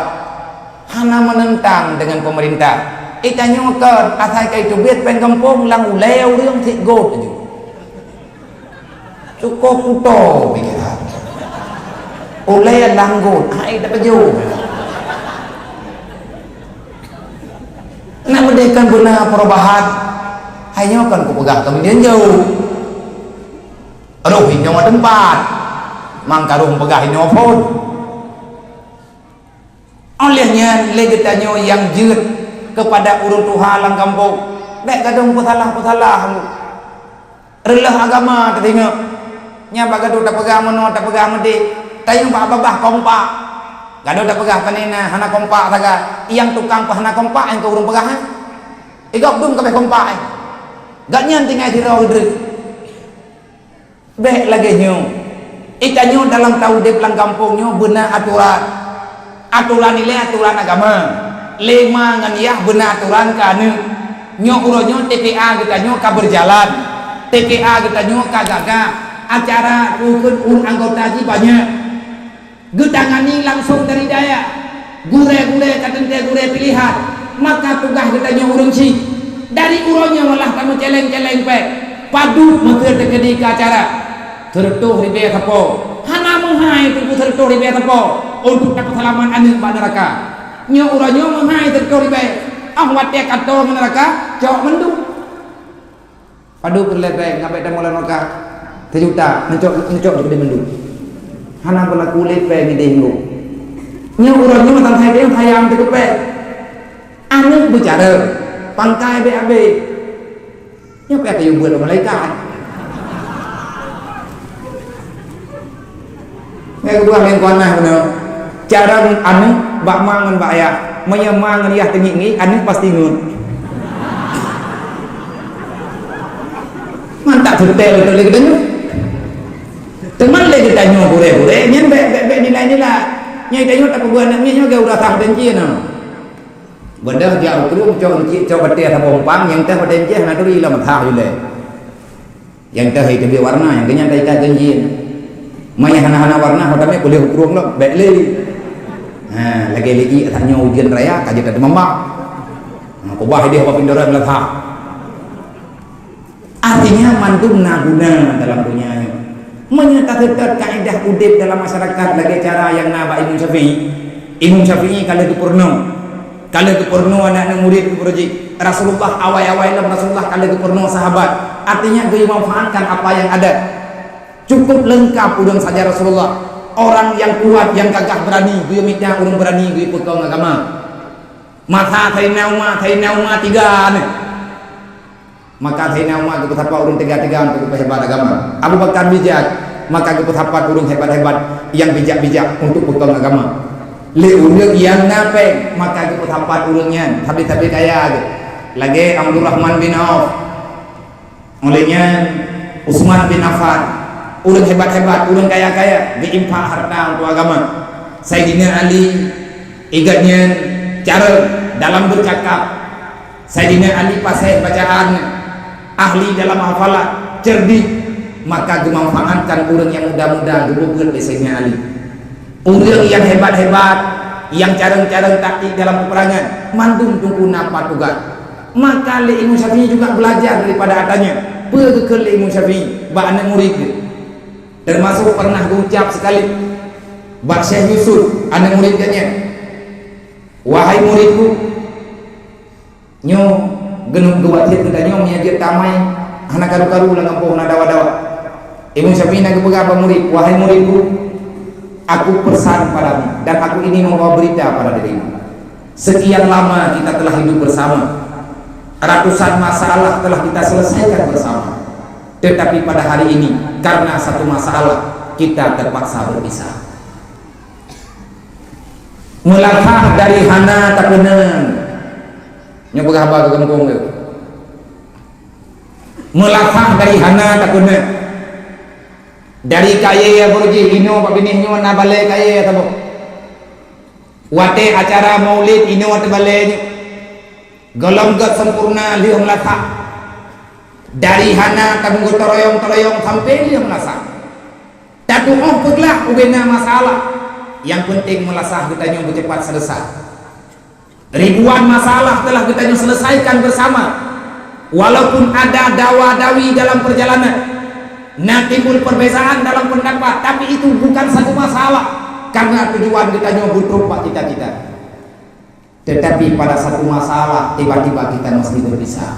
Hana meunentang deungon pemerintah. Geutanyoe kon asai ka jiteubiet péng gampông lam ulèe ureueng sit göt laju. Cukôp kuto pikiran. Ulèe lam göt, hai tapajoh. Nak meudeh kan beuna perubahan. Hai nyoe kan kupeugah keu meunyoe jauh. Roh inyoe teumpat. Mangkarong peugah inyoe phon. Óh lheueh nyan lé geutanyoe nyang jeuet keupada ureueng tuha lam gampông, bèk gadôh peusalah-peusalah. Reuloh agama teudeungoe. Nyan bak gadôh tapeugah meunoe, tapeugah meudéh. Tanyoe bak babah kompak. Gadôh tapeugah pane na hana kompak sagai. Nyang tukang peuhana kompak nyang keu ureueng peugah, eh? Igob dum ka abéh kompak, eh? Gobnyan tinggai sidroe geudreuh. Bèk lagèe nyoe. Geutanyoe dalam taudép lam gampông nyoe beuna atoran. Atoran ilèe atoran agama. Lé ma ngon yah beuna atoran keu aneuk. Nyoe uroe nyoe T P A geutanyoe ka beujalan. T P A geutanyoe ka gagah. Acara keu ureueng anggota jih banyak. Geutangani langsong dari dayah. Gurèe-gurèe ka teuntèe gurèe pilihan, maka tugaih geutanyoe ureueng chik. Dari uroe nyoe malah tameucèlèng-cèlèng pèng, padub meuseu teukeudi keu acara. Sireutôh ribèe sapo, hana meuhai teungku sireutôh ribèe sapo untuk tapeuseulamat aneuk bak neuraka. Nyoe uroe nyoe meuhai sireutôh ribèe, óh watèe ka tô ngon neuraka, cok mandum. Padub peureulèe pèng, ngabèk tamong lam neuraka. Sijuta, neucok, neucok jih keudéh mandum. Hana beulaku lé pèng idéh nyoe. Nyoe uroe nyoe mantong hai deh sayang teukeupèe. Aneuk beucara, pangkai bèk abéh. Nyoe payah kayue buet lom malaikat. Nyan geupeugah lé Teungku Anas bunoe, cara aneuk bak ma ngon bak yah. Meunyoe ma ngon yah teungiek-ngiek, aneuk pasti ngiek. Mantap seutel beutôi lé geutanyoe. Teuma lé geutanyoe gurèe-gurèe nyan bèk, bèk, bèk nilai-nilai. Nyoe geutanyoe tapeubuet aneuk miet nyoe geuh ureueng sah dan jih nyoe. Beudôh jak u krueng cok encik, cok batèe saboh umpang, nyang teuh batèe encik hana turi lam mata ulèe. Nyang teuh hai teubiet warna, nyang keunyan taikat ganjin. Manyang hana-hana warna, ho tamé puléh u krueng lom, bèk lé. Ha, lagèe lé ié tanyoe ujeuen raya, ka jeuet tateumambak. Ha, kubah idéh bak pintoran leuha. Artinya, mandum na guna dalam donya nyoe. Meunyoe taseutôt kaedah udép dalam masyarakat lagèe cara nyang na bak Imam Syafi'i, Imam Syafi'i ka lheueh geupeureunoe. Ka lheueh geupeureunoe aneuk-aneuk murit geuh jih. Rasulullah awai-awai lom Rasulullah ka lheueh geupeureunoe sahabat. Artinya geuyue manfaatkan apa yang ada. Cukup lengkap ureueng saja Rasulullah. Orang yang kuat, yang gagah berani, geuyue mita ureueng berani geuyue peukong agama. Masa Saidina Umar, Saidina Umar tiga aneuk. Maka Saidina Umar geupeusapat ureueng teuga-teuga untuk geupeuhebat agama. Abu Bakar bijak, maka geupeusapat ureueng hebat-hebat nyang bijak-bijak untuk peukong agama. Lé ureueng nyang na péng, maka geupeusapat ureueng nyan sabe-sabe kaya geuh. Lagèe Abdurrahman bin Auf, óh lheueh nyan Utsman bin Affan, ureueng hebat-hebat, ureueng kaya-kaya geuinfak harta untuk agama. Saidina Ali, igat nyan cara dalam bercakap. Saidina Ali paséh bacaan, ahli dalam hafalan, cerdik, maka geumanfaatkan ureueng nyang muda-muda geubeuet lé Saidina Ali. Ureueng nyang hebat-hebat, nyang carông-carông taktik dalam peuperangan, mandum teungku na pat tugaih. Maka lé Imam Syafi'i juga belajar daripada ata nyan. Peue geukheun lé Imam Syafi'i bak aneuk murid geuh? Termasuk pernah geuucap sekali bak Syekh Yusuf, aneuk murid geuh nyan, "Wahai muridku," Nyoe geuneuk geuwasiet geutanyoe meunyo jeuet tamai hana karu-karu lam gampông hana dawa-dawa. Imam Syafi'i na geupeugah bak murid, "Wahai muridku, aku pesan padamu dan aku ini membawa berita pada dirimu. Sekian lama kita telah hidup bersama, ratusan masalah telah kita selesaikan bersama, tetapi pada hari ini karena satu masalah kita terpaksa berpisah." Meulangkah dari hana takeunong, Nyoe peugah haba keu gampông tu. Meulasah dari hana takeuneuk. Dari kayée beureujih inoe bak binéh nyoe na balée kayée saboh. Watée acara maulid inoe teubalée nyoe. Gohlom gét sempurna lheueh meulasah. Dari hana tameugeuteurayong-teurayong sampoe lheueh meulasah. Tatu'oh peuglah ubena masalah. Nyang peunteng meulasah geutanyoe beucepat seuleusoe. Ribuan masalah telah geutanyoe selesaikan bersama. Walaupun ada dawa-dawi dalam perjalanan, na timbul perbezaan dalam pendapat, tapi itu bukan satu masalah, karena tujuan geutanyoe beutrok bak cita-cita. Tetapi pada satu masalah, tiba-tiba kita mesti berpisah.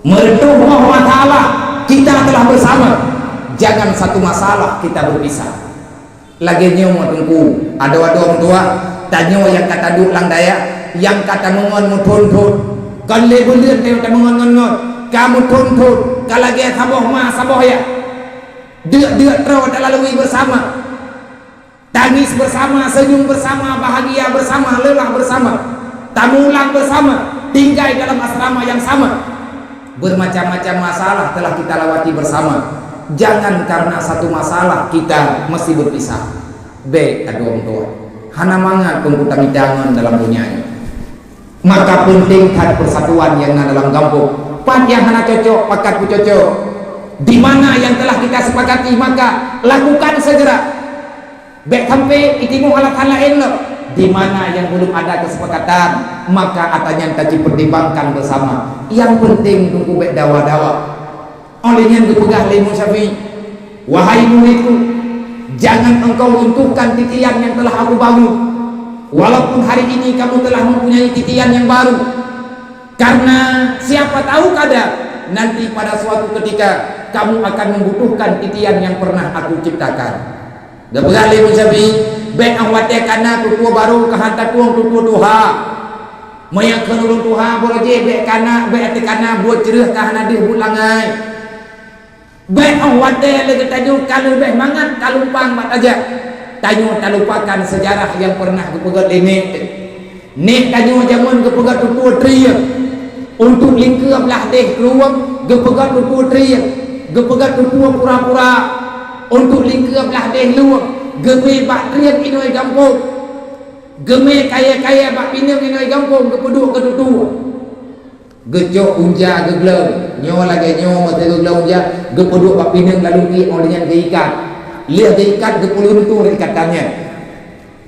Meureutoh boh masalah, kita telah bersama. Jangan satu masalah kita berpisah. Lagée nyoe Teungku, adoe-adoe meutuah, tanyoe nyang ka taduek lam dayah, nyang ka tameungon meuthon-thon. Kon lé buleuen tanyoe tameungon ngon-ngon, ka meuthon-thon, ka lagée saboh ma saboh yah. Deuk-deuk troe talalui bersama. Tangis bersama, senyum bersama, bahagia bersama, lelah bersama. Tamulang bersama, tinggai dalam asrama yang sama. Bermacam-macam masalah telah kita lewati bersama. Jangan karena satu masalah kita mesti berpisah. Bék adoe meutuah. Hana mangat pun kutamita ngon dalam dunia nyoe. Maka peunteng that persatuan nyang na dalam gampông. Pat nyang hana cocok, pakat peucocok. Di mana yang telah kita sepakati, maka lakukan segera. Bék sampoe itimoh alasan laén lom. Di mana yang belum ada kesepakatan, maka ata nyan tacipertimbangkan bersama. Yang penting Teungku bék dawa-dawa. Oleh nyan geupeugah lé Imam Syafi'i, "Wahai muridku, jangan engkau runtuhkan titian yang telah aku bangun, walaupun hari ini kamu telah mempunyai titian yang baru. Karena siapa tahu kadang nanti pada suatu ketika kamu akan membutuhkan titian yang pernah aku ciptakan." Geupeugah lé Imam Syafi'i, "Bék óh watée kana tutoe barô ka han tatueng tutoe tuha. Meunyoe kheun ureuëng tuha beureujih bék kana, bék até kana buet creueh ka hana deuh buet langai. Bék óh watée lé geutanyoe ka leubeh mangat ka lumpang bak tajak, tanyoe talupakan seujarah nyang peureunah geupeugét lé nèk teuh. Nèk tanyoe jameun geupeugét tutoe trieng, untuk lingkeue blah deh krueng geupeugét tutoe trieng, geupeugét tutoe pura-pura, untuk lingkeue blah deh lueng geumé bak trieng inoi gampông, geumé kayée-kayée bak pineung inoi gampông geupeuduek keu tutoe." Geucok unja geugleueng, nyoe lagée nyoe meusé geugleueng unja, geupeuduek bak pineung lalu ié óh lheueh nyan geuikat. Lheueh geuikat geupeuluntur ikatan nyan.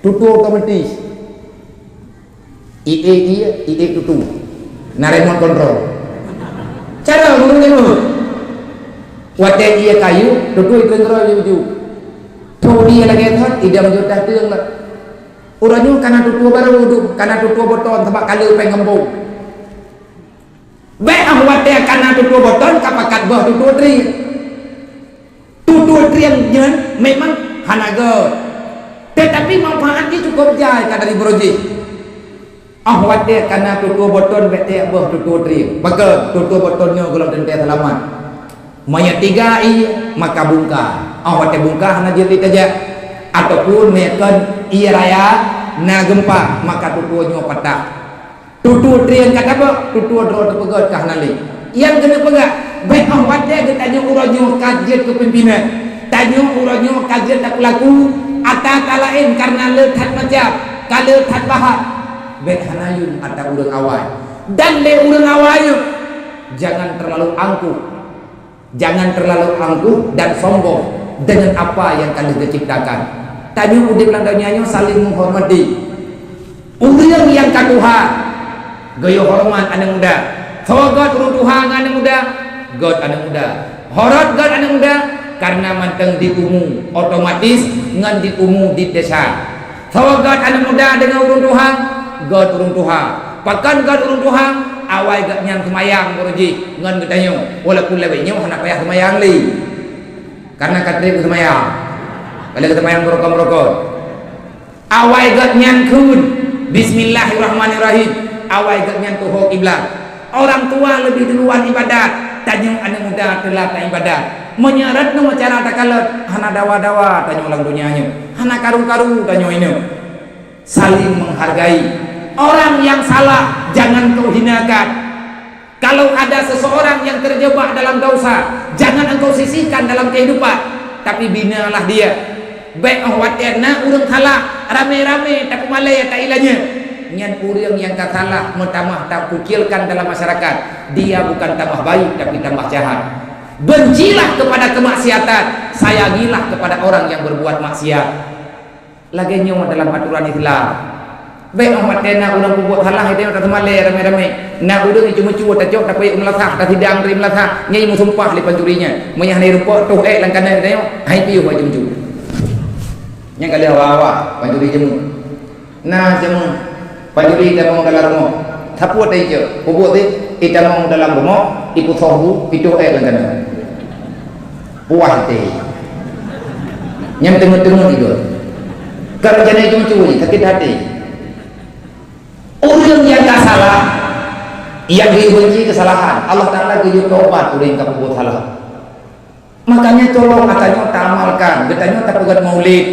Tutoe otomatis. Ié ié, ié tutoe. Na remote control. Cara ureuëng nyoe. Watée ié kayu, tutoe ikreung-kreung laju. Tutoe ié lagée thon, idang jeuet dah teueng lah. Uroe nyoe kana tutoe barô udeb, kana tutoe boton sabab ka le péng gampông. Bék óh watée kana tutoe boton ka pakat boh tutoe trieng. Tutoe trieng nyan memang hana gét, tetapi manfaat jih cukup jai ka dari beureujih. Óh watée kana tutoe boton bék teuboh tutoe trieng. Pakon tutoe boton nyoe gohlom teuntée seulamat. Meunyoe tiga ié, maka bungka. Óh watée bungka hana jeuet lé tajak. Ataupun meunyoe kon ié raya na geumpa, maka tutoe nyoe patah. Tutoe trieng ka tabok, tutoe droe teupeugét ka hana lé. Nyang keuneuk peugah, bék óh watée geutanyoe uroe nyoe ka jeuet keu pimpénan. Tanyoe uroe nyoe ka jeuet laku-laku, ata-ata laén kareuna le that macam, ka le that bahan. Bék hana yum ata ureuëng awai. Dan lé ureuëng awai nyoe, jangan terlalu angkuh. Jangan terlalu angkuh dan sombong dengan apa nyang ka lheueh geuciptakan. Tanyoe udeb lam donya nyoe saling menghormati. Ureuëng nyang ka tuha, geuyue horeumat aneuëk muda. Soe gét ureuëng tuha ngon aneuëk muda? Gét aneuëk muda. Horot gét aneuëk muda, kareuna mantong di umu, otomatis ngon di umu di desa. Soe gét aneuëk muda deungon ureuëng tuha? Gét ureuëng tuha. Pakon gét ureuëng tuha? Awai gét nyan seumayang beureujih ngon geutanyoe, walaupun lawét nyoe hana payah seumayang lé. Kareuna ka treb seumayang, ka lheueh seumayang beurokon-beurokon. Awai gét nyan kheun, "Bismillahirrahmanirrahim." Awai gét nyan tuho kiblat. Orang tua lebih duluan ibadat, tanyoe aneuëk muda teulat ibadat. Meunyoe rot nyoe cara takalon, hana dawa-dawa tanyoe lam donya nyoe, hana karu-karu tanyoe inoe. Saling menghargai. Orang yang salah jangan kau hinakan. Kalau ada seseorang yang terjebak dalam dosa, jangan engkau sisihkan dalam kehidupan, tapi binalah dia. Bék óh watée na ureuëng salah, ramé-ramé tapeumalée tailanya. Nyan ureuëng nyang ka salah meutamah takucilkan dalam masyarakat. Dia bukan tambah baik, tapi tambah jahat. Bencilah kepada kemaksiatan, sayangilah kepada orang yang berbuat maksiat. Lagée nyoe dalam aturan Islam. Bék óh watée na ureuëng peubuet salah, tanyoe tateumalée ramé-ramé. Na ureuëng icu-micu tacok tapeuék meulasah, tasidang dari meulasah, nyai meusumpah lé pancuri nyan. Meunyoe hana rumpok, toh ék lam kanan tanyoe, hai piôh icu-micu. Nyang ka lheueh awak-awak pancuri jameun. Na jameun, pancuri tamong dalam rumoh. Sapeue taicok? Peubuet sih, itamong dalam rumoh, ipeusoh bu, itoh ék lam kanan. Puah até. Nyang teungeut-teungeut idol. Kalau jadi cuma curi, sakit hati. Ureuëng nyang ka salah, nyang geubenci keusalahan, Allah Taala geuyue tobat ureuëng ka peubuet salah. Makanya tolong geutanyoe taamalkan, geutanyoe tapeugét maulid.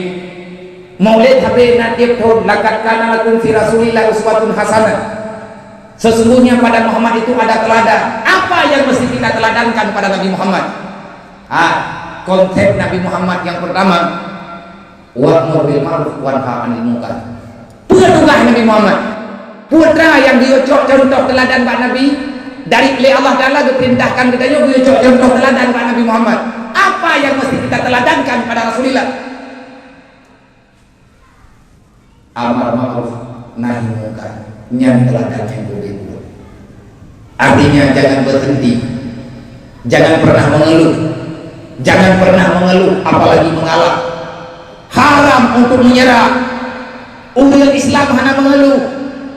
Maulid habéh na tieb thon, laqad kana lakum fi Rasulillah uswatun hasanah. Sesungguhnya pada Muhammad itu ada teladan. Apa yang mesti kita teladankan pada Nabi Muhammad? Ah, konsep Nabi Muhammad yang pertama, wa'mur bil ma'ruf wanha 'anil munkar. Peue tugaih Nabi Muhammad? Peue nyang geuyue cok contoh teuladan bak Nabi? Dari lé Allah Taala geupeurintahkan geutanyoe geuyue cok contoh teuladan bak Nabi Muhammad. Apa yang mesti kita teladankan pada Rasulullah? Amar ma'ruf nahi munkar. Nyan teuladan nyang geutanyoe. Artinya, jangan berhenti, jangan pernah mengeluh, jangan pernah mengeluh, apalagi mengalah. Haram untuk menyerah. Ureuëng Islam hana mengeluh,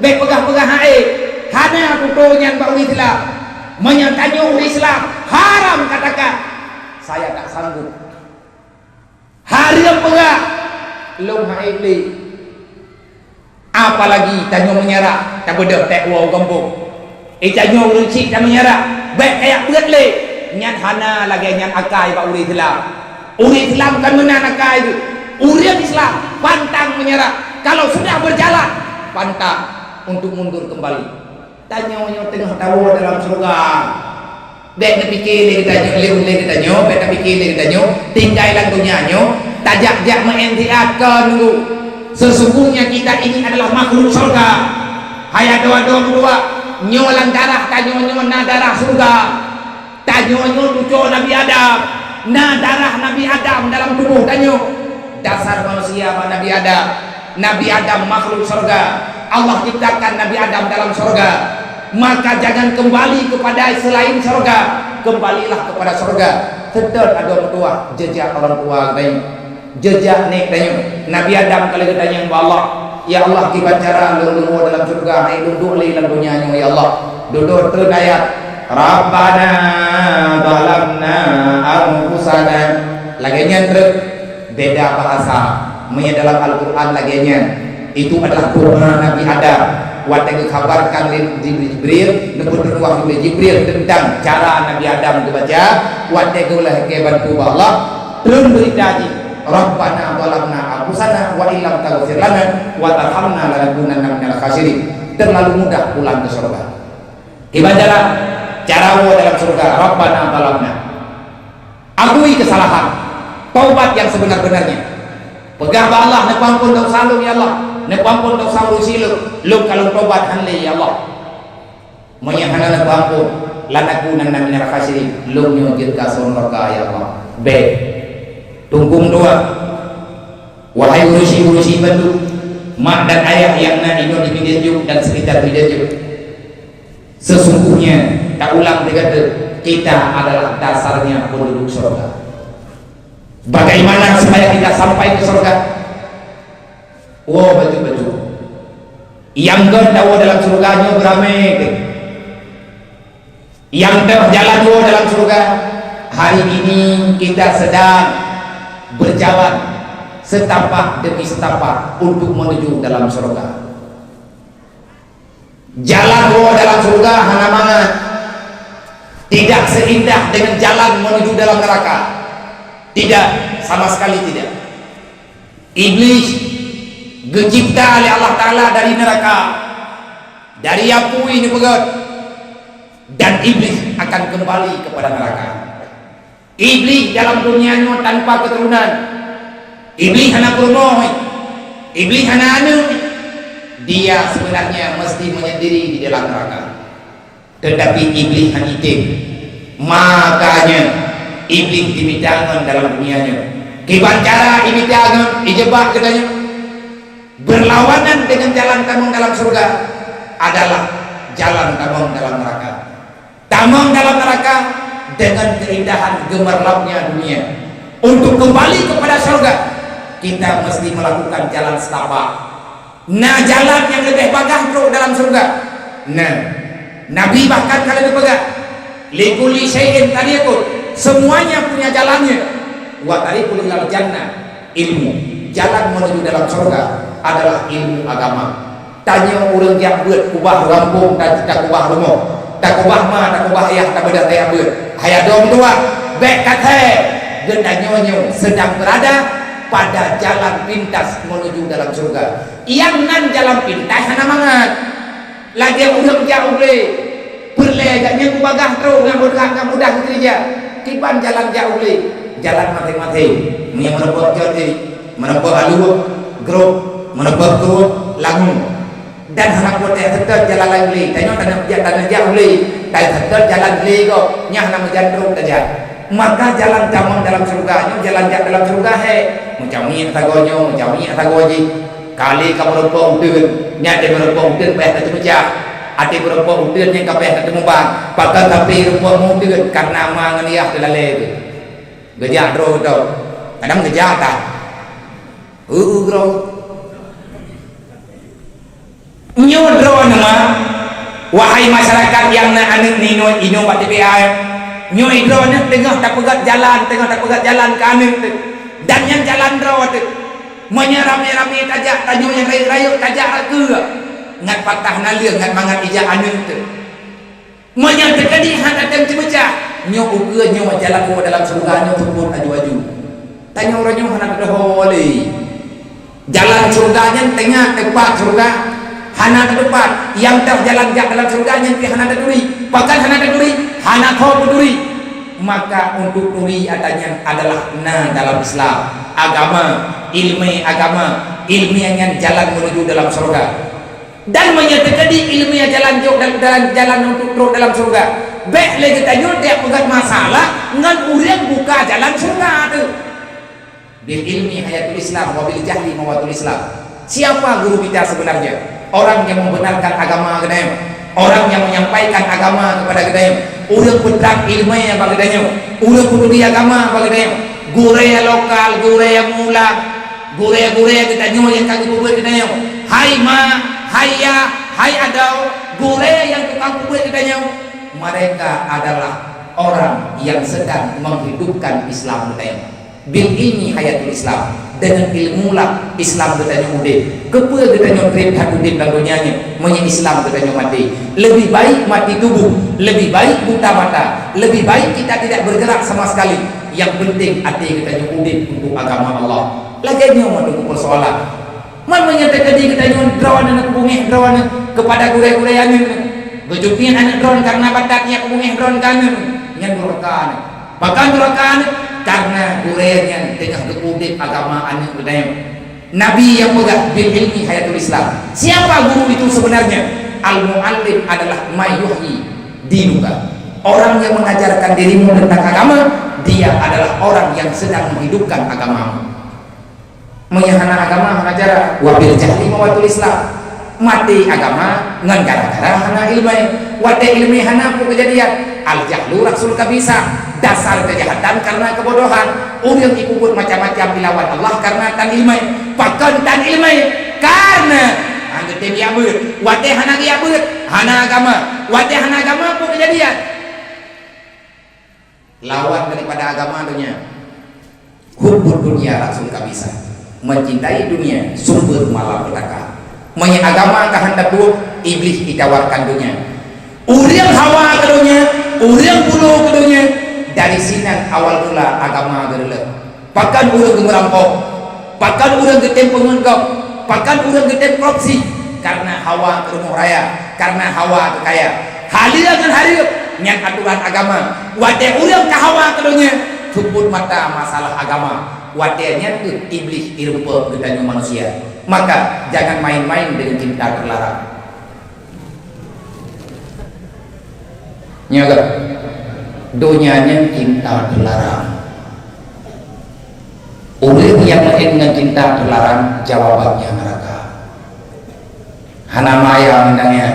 bék peugah-peugah ha'é, hana tutoe nyan bak ureuëng Islam. Meunyoe tanyoe ureuëng Islam, haram katakan, "Saya tak sanggup." Hareuem peugah, lôn ha'é lé. Apalagi tanyoe meunyarak, tabeudôh teuh woe gampông. Eh, tanyoe ureuëng chik tameunyarak, bék kayak beuet lé. Nyan hana lagée nyan akai bak ureuëng Islam. Ureuëng Islam kan meunan akai jih. Ureuëng Islam pantang meunyarak. Kalau sudah berjalan, pantang untuk mundur kembali. Tanyoe nyoe teungoh tawoe dalam syeuruga. Bék neupike lé geutanyoe, lé ulée geutanyoe, bék neupike lé geutanyoe, tinggai lam donya nyoe, tajak-jak meu'en siat kon nunggu. Sesungguhnya kita ini adalah makhluk syeuruga. Hai adoe-adoe meutuah, nyoe lam darah tanyoe nyoe na darah syeuruga. Tanyoe nyoe cucoe Nabi Adam, na darah Nabi Adam dalam tuboh tanyoe. Dasar manusia bak Nabi Adam. Nabi Adam makhluk syeuruga. Allah ciptakan Nabi Adam dalam syeuruga. Maka jangan kembali kepada selain syeuruga. Kembalilah kepada syeuruga. Seutôt adoe meutuah, jeujak orang tua geutanyoe. Jeujak nèk tanyoe. Nabi Adam ka lheueh geutanyong bak Allah, "Ya Allah, kiban cara lôn leumo dalam syeuruga, hai lôn duek lé lam donya nyoe, ya Allah?" Dudoe treun ayat, "Rabbana zalamna anfusana." Lagée nyan treuk, beda bahasa. Meunyoe dalam Al-Qur'an lagée nyan, itu adalah doa Nabi Adam. Watée geukhabarkan lé Jibril, neupeuteupeue wahyu lé Jibril teuntang cara Nabi Adam geubaca, watée geulahé bantu bak Allah, treun beurita jih, "Rabbana zalamna anfusana wa illam taghfir lana wa tarhamna lanakunanna minal khasirin." Terlalu mudah pulang ke syurga. Kiban cara, cara woe dalam syurga, "Rabbana zalamna." Akui kesalahan, taubat yang sebenar-benarnya. Peugah bak Allah, "Neupeuampon desya lôn, ya Allah. Neupeuampon desya ureuëng chik lôn. Lôn ka lôn taubat han lé, ya Allah." Meunyoe hana neupeuampon, "Lanakunanna minal khasirin." Lôn nyoe jeuet keu asoe neuraka, ya Allah. Bék. Tungkong dua. Wahai ureuëng chik-ureuëng chik bandum, mak dan ayah nyang na inoe di Medan Juk dan sekitar Medan Juk. Sesungguhnya, taulang teugateuk, kita adalah dasarnya penduduk syurga. Bagaimana supaya kita sampai ke syurga? Woe bacut-bacut. Nyang kon tawoe dalam syurga nyoe beuramé teuh. Nyang teuh jalan woe dalam syurga, hari ini kita sedang berjalan setapak demi setapak untuk menuju dalam syurga. Jalan woe dalam syurga hana mangat. Tidak seindah dengan jalan menuju dalam neraka. Tidak, sama sekali tidak. Iblis geucipta lé Allah Taala dari neraka. Dari apui neupeugét, dan Iblih akan kembali kepada neraka. Iblih dalam dunia nyoe tanpa keturunan. Iblih hana peurumoh. Iblih hana aneuk. Dia sebenarnya mesti menyendiri di dalam neraka. Tetapi Iblih hana item. Makanya Iblih dimita ngon dalam dunia nyoe. Kiban cara imita ngon, ijebak geutanyoe. Berlawanan dengan jalan tamong dalam surga adalah jalan tamong dalam neraka. Tamong dalam neraka dengan keindahan gemerlapnya dunia. Untuk kembali kepada surga, kita mesti melakukan jalan setapak. Na jalan nyang leubeh bagah trok dalam surga. Nah, Nabi bahkan ka lheueh geupeugah, "Likulli syai'in tariqun." Semuanya punya jalannya. "Wa tariqul ilal jannah." Ilmu. Jalan menuju dalam surga adalah ilmu agama. Tanyoe ureuëng jak beuet kubah gampông, ta-, takubah rumoh, takubah ma, takubah yah, tabeudah tajak beuet. Hai adoe meutuah, bék ka thèe, geutanyoe nyoe sedang berada pada jalan pintas menuju dalam surga. Nyang nan jalan pintas hana mangat. Lagée ureuëng jak u glé, peureulée gobnyan kubagah trok ngon mudah, ngon mudah geukeurija. Kiban jalan jak u glé, jalan maséng-maséng. Meunyoe meurumpok cot, meurumpok aluek, grob, meurumpok kruet, langue. Dan hana kuteuk-teuk jalan lam glé. Tanyoe taneuk jak, taneuk jak u glé. Taneuk-teuk jalan glé gob, nyan hana meujan trok tajak. Maka jalan tamong dalam syeuruga nyoe, jalan jak dalam syeuruga hé. Meucamiek sagoe nyoe, meucamiek sagoe jih. Kali ka meurumpok uteuen, nyan até meurumpok uteuen payah tateumeucah. Até meurumpok uteuen nyan ka payah tateumubang. Pakon tapi rumpok uteuen, kareuna ma ngon yah teulalé teuh. Geujak droe teuh. Kadang geujak that. Heu, heu, droe. Nyoe droeneuh, wahai masyarakat nyang na aneuk ninoe inoe bak T P A, nyoe droeneuh teungoh tapeugét jalan, teungoh tapeugét jalan keu aneuk teuh. Dan nyan jalan droe teuh. Meunyoe ramé-ramé tajak, tanyoe nyang rayeuk-rayeuk tajak rakeuek, ngat patah naleueng, ngat mangat ijak aneuk teuh. Meunyoe teukeudi hana tem ceumeucah, nyoe ukeue nyoe jalan u dalam syeuruga nyoe teupot aju-aju. Tanyoe uroe nyoe hana teudoho lé. Jalan syeuruga nyan teungoh teupat syeuruga, hana teupat. Nyang teuh jalan jak dalam syeuruga nyan pih hana taturi. Pakon hana taturi? Hana tho peuturi. Maka untuk turi ata nyan adalah na dalam Islam, agama, ilmu agama, ilmu nyan jalan menuju dalam syeuruga. Dan meunyoe teukeudi iéleumé jalan jok dan, dan jalan untuk trok dalam syeuruga, bék lé geutanyoe tajak peugét masalah ngon ureuëng buka jalan syeuruga teuh. Bil ilmi hayatul Islam wa bil jahli mawatul Islam. Siapa guru kita sebenarnya? Orang yang membenarkan agama geutanyoe, orang yang menyampaikan agama kepada geutanyoe, ureuëng peutrang iéleumé bak geutanyoe, ureuëng peuturi agama bak geutanyoe, gurée lokal, gurée mulak, gurée-gurée geutanyoe nyang ka geupeubuet geutanyoe, hai ma, hai yah, hai adoe, gurée nyang tukang peubuet geutanyoe, mereka adalah orang yang sedang menghidupkan Islam geutanyoe. Bil ilmi hayatul Islam, dengan ilmu lah Islam geutanyoe udeb. Keupeue geutanyoe treb that udeb lam donya nyoe, meunyoe Islam geutanyoe maté? Lebih baik mati tubuh, lebih baik buta mata, lebih baik kita tidak bergerak sama sekali. Yang penting até geutanyoe udeb untuk agama Allah. Lagée nyoe meuteumé peusoalan. Man meunyoe teukeudi geutanyoe droeneuh neuk beungéh droeneuh keupada gurée-gurée aneuk neuh. Geucubit aneuk droeneuh kareuna batat nyang beungéh droeneuh keu aneuk neuh. Nyan durhaka neuh. Pakon durhaka neuh? Kareuna gurée nyan teungoh geuudeb agama aneuk geutanyoe. Nabi nyang peugah, "Bil ilmi hayatul Islam." Siapa guru itu sebenarnya? Al-muallim adalah may yuhyi dinuka. Orang yang mengajarkan dirimu tentang agama, dia adalah orang yang sedang menghidupkan agamamu. Meunyoe hana agama, hana cara, wa bil jahli mawatul Islam. Maté agama ngon gara-gara hana iéleumé. Watée iéleumé hana peue keujadian, al jahlu rasul kabisa. Dasar keujahatan kareuna keubodohan. Ureuëng jipeubuet macam-macam dilawan Allah kareuna tan iéleumé. Pakon tan iéleumé? Kareuna hana geutem jak beuet. Watée hana geujak beuet, hana agama. Watée hana agama, peue keujadian? Lawan daripada agama donya. Hubbud dunya rasul kabisa. Mencintai dunia sumber malapetaka. Meunyoe agama ka hana buet, Iblih ditawarkan donya. Ureuëng hawa keu donya, ureuëng pulo keu donya, dari sinan awal mula agama geureuloh. Pakon ureuëng geumeurampoh, pakon ureuëng geutem peungeut gob, pakon ureuëng geutem korupsi, kareuna hawa keu rumoh raya. Karena hawa keu kaya. Halal ngon hareuem, nyan aturan agama. Watée ureuëng ka hawa keu donya, seupôt mata masalah agama. Watée nyan kheueh Iblih irumpok geutanyoe manusia. Maka, jangan main-main dengan cinta terlarang. Nyoe geuh, donya nyan cinta terlarang. Ureuëng nyang meu'én ngon cinta terlarang, jawabannya neraka. Hana maya ngon nyan.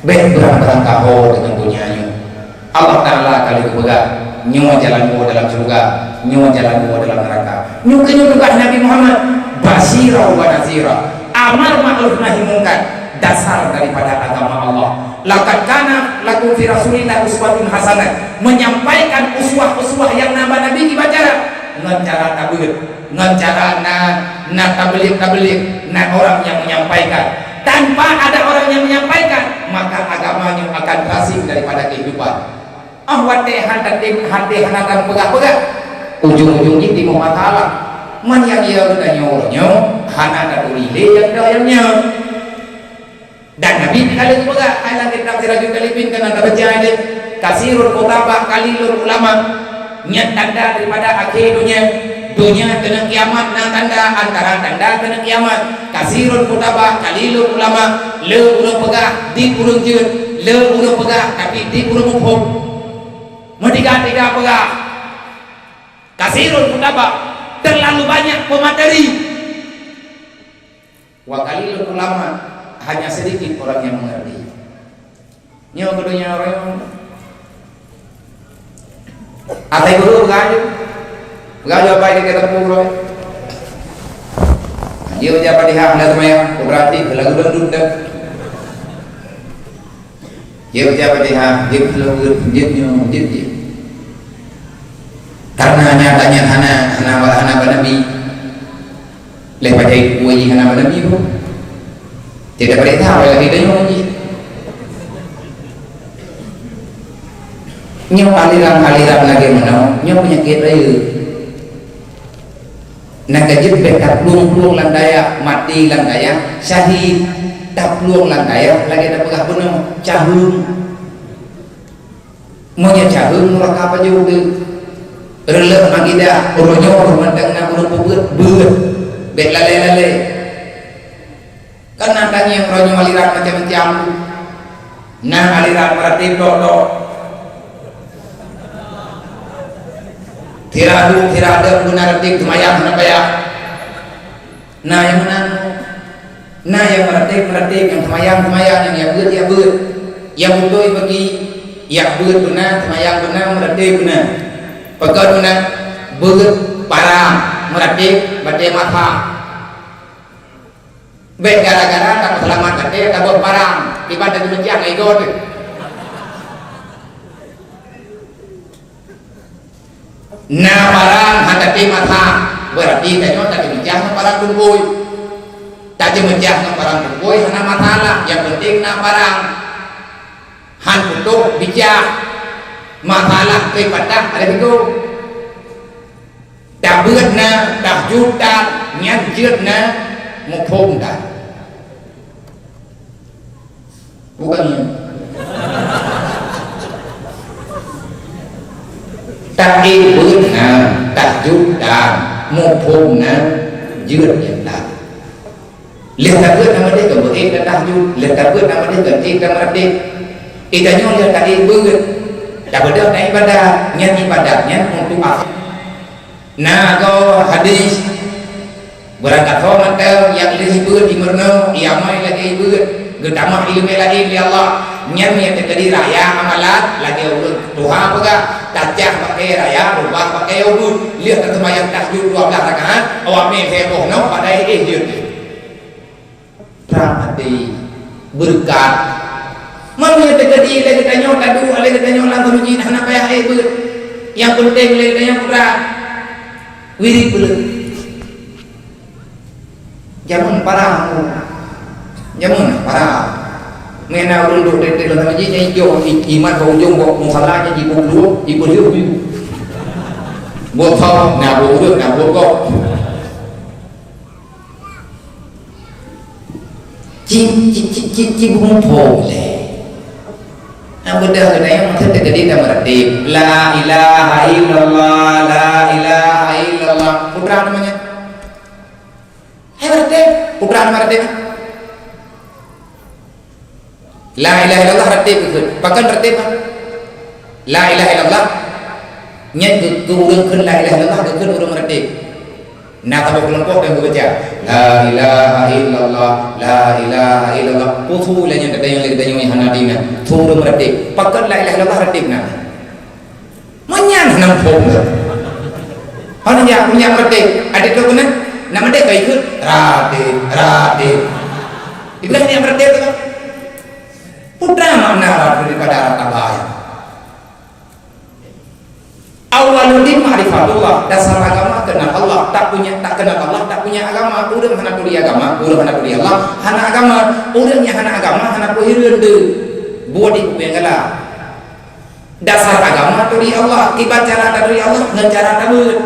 Bék beurang-beurang kaho deungon donya nyoe. Allah Taala ka lheueh geupeugah, nyoe jalan woe dalam syeuruga, nyoe jalan woe dalam neuraka. Nyoe keuh nyoe peugah Nabi Muhammad, basyira wa nazira, amar ma'ruf nahi mungkar, dasar daripada agama Allah. Laqad kana lakum fi Rasulillah uswatun hasanah, menyampaikan uswah-uswah nyang na bak Nabi kiban cara, ngon cara tabeuet. Ngon cara na, na tabligh-tabligh, na orang yang menyampaikan. Tanpa ada orang yang menyampaikan, maka agama nyoe akan terasing daripada kehidupan. Ah, watée hana tem-, hana, hana tapeugah-peugah, ujong-ujong jih timbul masalah. Man nyang ya geutanyoe uroe nyoe, hana taturi lé nyang deuh nyang nyoe. Dan Nabi ka lheueh geupeugah, hai lam kitab Sirajul Talibin, keunan tabaca deh, "Kasirul khutabah, qalilul ulama." Nyan tanda daripada akhé donya. Donya keuneuk kiamat na tanda, antara tanda keuneuk kiamat. "Kasirul khutabah, qalilul ulama." Le ureuëng peugah, diet ureuëng jeuet. Le ureuëng peugah, tapi diet ureuëng muphom. Meudiga-diga peugah. "Kasirul khutabah," terlalu banyak pemateri. "Wa qalilul ulama," hanya sedikit orang yang mengerti. Nyoe keuh donya uroe nyoe. Atai guru beugaju. Beugaju apa yang kita tempuh uroe. Dia baca Fatihah, dah semayang, berarti lagu dangdut dah. Dia baca Fatihah, dia lagu, dia nyoe, dia, dia. Karena nyatanya hana, hana, hana bak Nabi. Lé pajan ibu jih hana bak Nabi pun. Tidak perintah, awai lagi tanyong jih. Nyoe aliran-aliran lagée meunoe, nyoe peunyakét rayeuk. Na ka jeuet bék taplueng-plueng lam dayah, maté lam dayah, syahid. Taplueng lam dayah lagée tapeugah bunoe, caheueng. Meunyoe caheueng, nuraka pajoh geuh. Reuleuh magidah, uroe nyoe mantong na ureuëng peubeuet, beuet. Bék lalée-lalée. Kan na tangieng uroe nyoe aliran macam-macam. Na aliran meuratéb dok-dok. Sira duek, sira deuek, beuna ratéb seumayang hana payah. Na nyang meunan. Na nyang meuratéb, meuratéb, nyang seumayang, seumayang, nyang jak beuet, jak beuet. Nyang beutôi bagi, jak beuet beuna, seumayang beuna, meuratéb beuna. Pakon beuna, beuet parang, meuratéb batée masa. Bék gara-gara tapeuseulamat batée tabeuet parang, tiba-tiba meucah ngon igoe teuh. Na parang hana tém masa, beurati tanyoe taceumeucah ngon parang tungkôi. Taceumeucah ngon parang tungkôi hana masalah, nyang peunteng na parang. Han putôh bicah, masalah keu patah ada sigoe. Tabeuet na, tahajud that, nyan jeuet na, muphom that. Bukan nyan. Taék beuet na, tahajud that, muphom na, jeuet nyan that. Lheueh tabeuet na meudeh keu beuet na tahajud, lheueh tabeuet na meudeh keu ék dan meuratéb. Geutanyoe lheueh taék beuet, tabeudôh na ibadat, nyan ibadat nyan untuk akhirat. Na goe hadis, beurangkat ho mantong nyang lheueh beuet imeurunoe, iamai lagée beuet, geutamah ileumé laén lé Allah. Nyan nyang teukeudi raya amalan lagée ureuëng tuha peugah, tacah pakai raya, rubah pakai ubeuet, lheueh taseumayang tahajud dua blaih rakaat, awak mé lhée boh noe padai éh jeuet. Rahmati, beureukat. Meunyoe teukeudi lé geutanyoe taduek lé geutanyoe lam meuseujid hana payah éh beuet. Nyang peunteng lé geutanyoe putra wirit beuet. Jameun parang. Jameun parang. Meunan ureuëng duek teuntée lam meuseujid nyang ijoh i-, imat bak ujong bak musala nyang jipeuduek, jipeuduek. Buet thon, na buet ureuëng, na buet gob. Ci, ci, ci, ci, ci bungkôh lé. Nah, beudôh geutanyoe meuteuk teukeudi tameuratéb. La ilaha illallah, la ilaha illallah. Putra namanya. Hai meuratéb. Putra nama meuratéb. La ilaha illallah ratéb geukheun. Pakon ratéb? La ilaha illallah. Nyan geu-, geu-, ureueng kheun la ilaha illallah, geukheun ureueng meuratéb. Na saboh keulompok nyang geubaca, "La ilaha illallah, la ilaha illallah." Peue su lé nyan geutanyoe, lé geutanyoe nyang hana dina. Su ureueng meuratéb. Pakon la ilaha illallah ratéb na. Meunyan hana muphom. Hana jak, meunyak meuratéb. Adak tu keunan, nak meuratéb ka ikheun. Ratéb, ratéb. Dibilang nyak meuratéb tu kan. Putra makna daripada rata bahaya. Awwaluddin ma'rifatullah, dasar agama kenal Allah, tak punya, tak kenal Allah, tak punya agama. Ureueng hana turi agama, ureueng hana turi Allah, hana agama. Ureueng nyang hana agama, hana peue hireuen deuh. Buet di kupéng gala. Dasar agama turi Allah, kiban cara taturi Allah, ngon cara tabeuet.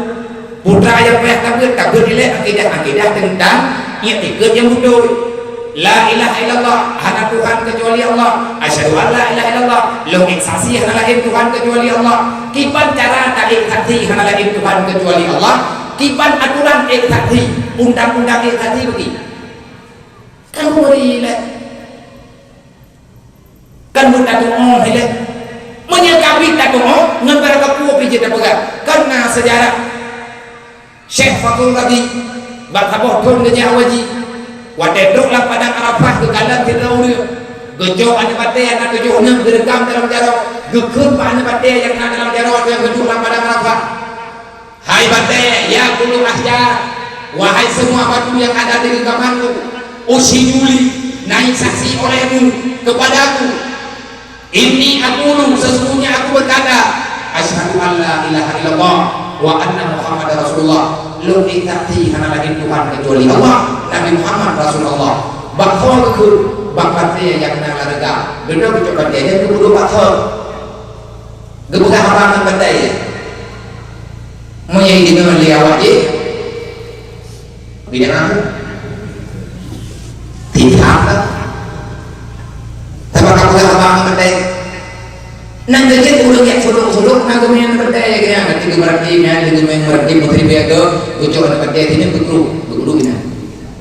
Putra nyang payah tabeuet, tabeuet ilée akidah-akidah teuntang iktikeuet nyang beutôi. La ilaha illallah, hana Tuhan keucuali Allah. Asyhadu an la ilaha illallah, lôn ék saksi hana laén Tuhan keucuali Allah. Kiban cara taék saksi hana laén Tuhan keucuali Allah? Kiban atoran ék saksi, undang-undang ék saksi bagi? Kan beri lé. Kan buet tatu'oh ilée. Meunyoe ka bit tatu'oh, ngon barangkapeue pih jeuet tapeugah. Kan na seujarah. Syekh Fakhur Razi, bak saboh thon geujak haji. Watée trok lam padang Arafah geukalon sidroe ureueng. Geucok aneuk batée na tujoh nyoe geureukam dalam jaroe. Geukheun bak aneuk batée nyang na dalam jaroe nyang geuduek lam padang Arafah. Hai batée, ya kullu ahjar, wahai semua batu yang ada di genggamanku, usyidu li, naik saksi olehmu kepadaku. Inni aqulu, sesungguhnya aku berkata, asyhadu an la ilaha illallah wa anna Muhammadar Rasulullah. Lôn ék saksi hana laén Tuhan kecuali Allah, Nabi Muhammad Rasulullah. Bak ho geukheun, bak batée nyang na lam reuga. Beudôh geucok batée nyan geuduek bak ho. Geupeugah haba ngon batée. Meunyoe jideungoe lé awak jih, bidang aku. Tidak lah. Tapi ka peugah haba ngon batée. Nyan geujeuet ureueng nyang sulok-sulok na geumeu'en batée, ya, nanti geumeuratéb nyan, geumeuratéb meutri biaga, geucok aneuk batée sini, beugru, beugru nyan.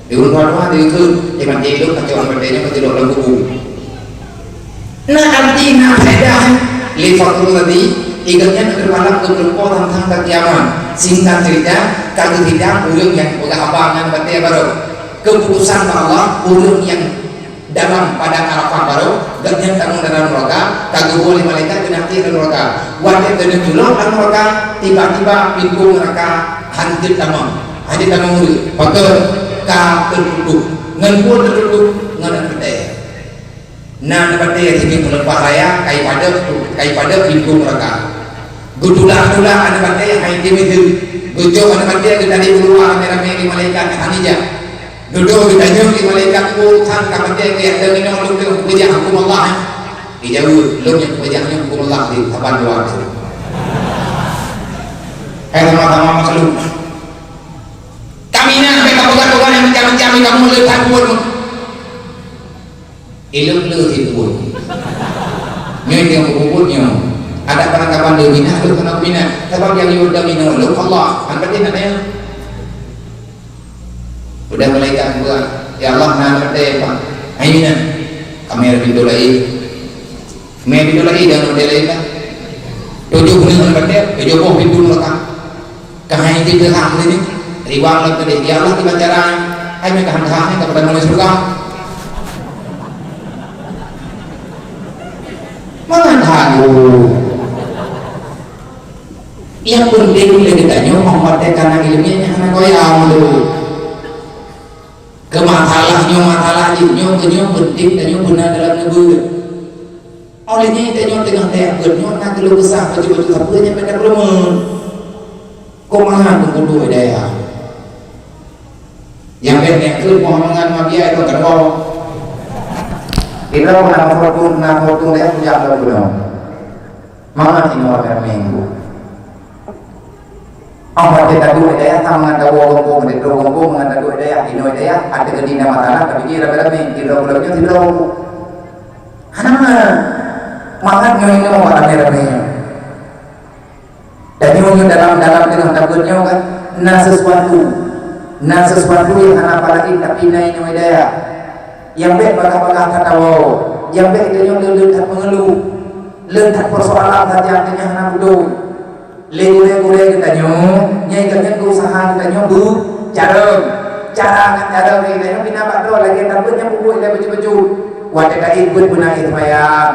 Di ureueng tuha-tuha dikheun, di maté lôn, kacau maté nyan, kacau lôn lam kubu. Na arti, na faedah, lé Fakhur Razi, igat nyan teupalak keu meulumpoe teuntang ka kiamat. Singkat cerita, ka geusidang ureueng nyang peugah haba ngon batée barô. Keuputusan bak Allah, ureueng nyang dalam padang Arafah barô, gobnyan tamong dalam nuraka, ka geuwoe lé malaikat keuneuk tiek lam nuraka. Watée keuneuk tulông lam nuraka, tiba-tiba pintoe nuraka hanjeuet tamong. Hanjeuet tamong ureueng, pakon ka teututup. Ngon peue teututup? Ngon aneuk batée. Na aneuk batée sini meuleupah raya, kai padub, kai padub pintoe nuraka. Geutulak-tulak aneuk batée hai di miseue. Geucok aneuk batée geutali u luwa ramé-ramé lé malaikat hana jak. Dudoe geutanyong lé malaikat, "Oh, kan ka batée keu nyang teurimong lôn keu peujah huköm Allah, eh?" Geujaweueb, "Lôn nyang peujah nyoe huköm Allah di saban luwa." Hai sama-sama makhluk. Kaminah bèk kapeugah-peugah nyang macam-macam, kamoe le that buet. Ileueng le that buet. Nyoe nyang bubut nyoe. Ada barang kaban le minah, le kena minah. Sabab nyang yue da minah, le Allah. Kan berarti nak tanya. Udah malaikat buat, "Ya Allah, na batée, Pak." Hai minah. Kami ada pintu lain. Kami ada pintu lain, jangan ada lain lah. Tujuh beuna batée, tujuh boh pintu neraka. Keuhai di teuhah ni, riwang lam keudeh, "Ya Allah, kiban cara hai meukahan-kahan ni kepada manusia surga?" Mangat hadu. Nyang penting lé geutanyoe, umat teuka na ileumèe nyang hana goyang dulu. Keu masalah nyoe, masalah jih nyoe, keu nyoe penting tanyoe beuna dalam neubeuet. Óh lheueh nyan tanyoe teungoh teuyak beuet nyoe na keuluh kesah bacut-bacut sapeue nyang beda keulumeuen. Kok mangat meukudu daya. Nyang bèk nyan keuh moh mangat mafia itu keudroe. Itu hana foto, na foto lé kujak lom bunoe. Mangat inoe pada minggu. Oh, watèe taduek dayah sama ngon tawoe gampông, taduek gampông ngon taduek dayah, inoe dayah, ateueh keudina masalah, tapi di ramé-ramé, di droe-droe nyoe sidroe. Hana. Mangat nyoe inoe ramé-ramé. Dan nyoe dalam, dalam teungoh tabeuet nyoe kan, na sesuatu. Na sesuatu nyang hana apalagi, tapi na inoe dayah. Nyang bèk bagah-bagah tatawoe, nyang bèk tanyoe le-le that meungeuluh, le that peusoalan saja tanyoe hana beudôh. Lé gurèe-gurèe geutanyoe, nyang geutanyoe geuusaha geutanyoe beucarông. Cara ngon carông geutanyoe pih na bak droe lagèe tabeuet nyang peubuet lé bacut-bacut. Watèe taéh beuet beuna éh seumayang,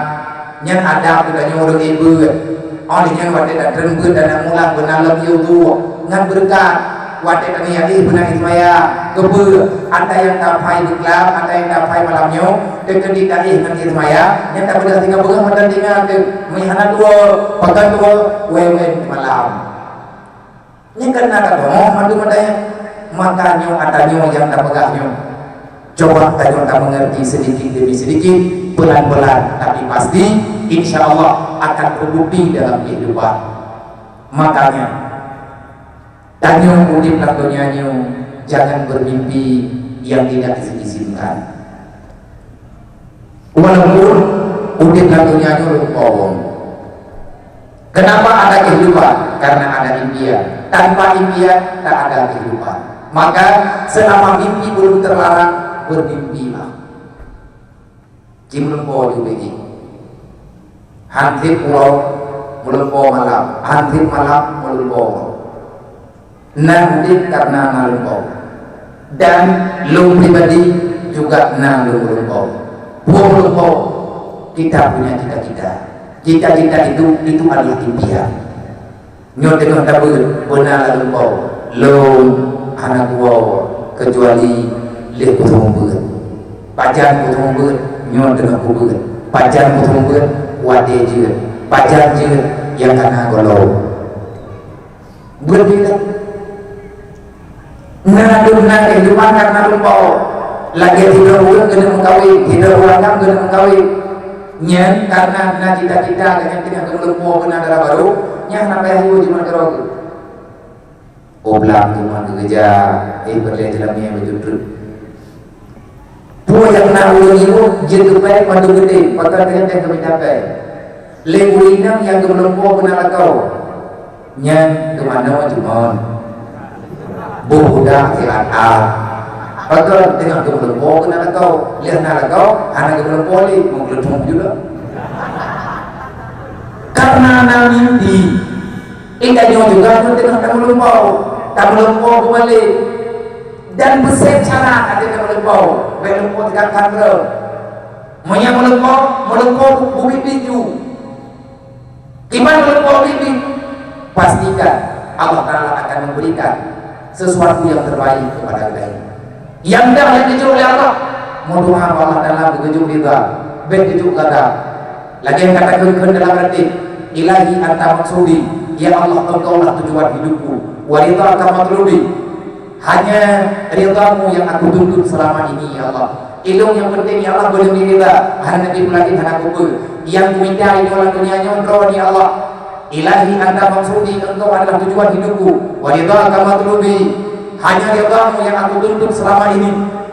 nyan adab geutanyoe ureueng éh beuet. Óh lheueh nyan watèe tatreun beuet dan mulang beuna lom yue ngon beureukat. Watèe tanyoe éh beuna éh seumayang, keupeue? Ata nyang taphai beuklam, ata nyang taphai malam nyoe, teukeudi taéh ngon éh seumayang, nyan tapeugah singoh beungoh mantong tinggai teuh. Meunyo hana tuwoe, pakon tuwoe, wèh-wèh malam. Nyan kan na ka beungoh mandum ata nyan. Maka nyoe ata nyoe nyang tapeugah nyoe. Coba tanyoe tameungerti sedikit demi sedikit, pelan-pelan, tapi pasti, insya Allah akan terbukti dalam kehidupan. Makanya, tanyoe udép lam donya nyoe, jangan bermimpi yang tidak diizinkan. Walaupun udép lam donya nyoe lumpoe. Kenapa ada kehidupan? Karena ada impian. Tanpa impian, tak ada kehidupan. Maka, selama mimpi belum terlarang, bermimpilah. Ci meulumpoe ju bagi. Han trép uroe meulumpoe malam, han trép malam meulumpoe uroe. Na udép karena na lumpoe. Dan lôn pribadi juga na lôn lumpoe. Peue lumpoe? Kita punya cita-cita. Cita-cita itu, itu adalah impian. Nyoe teungoh tabeuet beuna lam lumpoe, lôn hana kuwoe keucuali lheueh kuteumé beuet. Pajan kuteumé beuet, nyoe teungoh kubeuet. Pajan kuteumé beuet, watèe jeuet. Pajan jeuet, nyang ka na gohlom. Beuet jeuet. Na dum na kehidupan karena lumpoe. Lagèe sidroe ureueng keuneuk meukawen, sidroe ureueng agam keuneuk meukawen. Nyan karena na cita-cita, nyan teungoh lumpoe beuna dara barô, nyan hana payah yue jimat keudroe. Oh, blang teuma geukeujah, eh, peureulèe teulamé beutreuk-treuk. Peue nyang na ureueng ibu jeuet keu pèng mandum geutem, pakon geutem keu mita pèng. Lé ureueng inong nyang geumeulumpoe beuna lakoe, nyan geumanoe jumön. Boh budak siat-at. Pakon teungoh geumeulumpoe beuna lakoe, lheueh na lakoe, hana geumeulumpoe lé, meugeuleuthong ju lom. Karena na mimpi. Intat nyoe juga nyoe teungoh tameulumpoe, tameulumpoe keumalé. Dan beusép cara até tameulumpoe, bèk lumpoe teuka khandroe. Meunyoe meulumpoe, meulumpoe bu-, bubiet ju. Kiban meulumpoe bubiet, pastikan Allah Taala akan memberikan sesuatu yang terbaik kepada geutanyoe. Nyang deuh nyang geujok lé Allah, meudoa bak Allah Taala beugeujok ridha, bèk geujok ghadab. Lagèe nyang ka takheun dalam hadis, "Ilahi anta maqsudi," ya Allah, Engkaulah tujuan hidupku. "Wa ridhaka matlubi," hanya ridha-Mu yang aku tuntut selama ini, ya Allah. Ilôn nyang penting, ya Allah, beu lôn ridha, hana nabi peulaén hana kupeue. Nyang kumita inoe lam donya nyoe Droe, ya Allah. Ilahi anta maqsudi, Engkau adalah tujuan hidupku. Wa ridhaka matlubi, hanya ridha-Mu yang aku tuntut selama ini.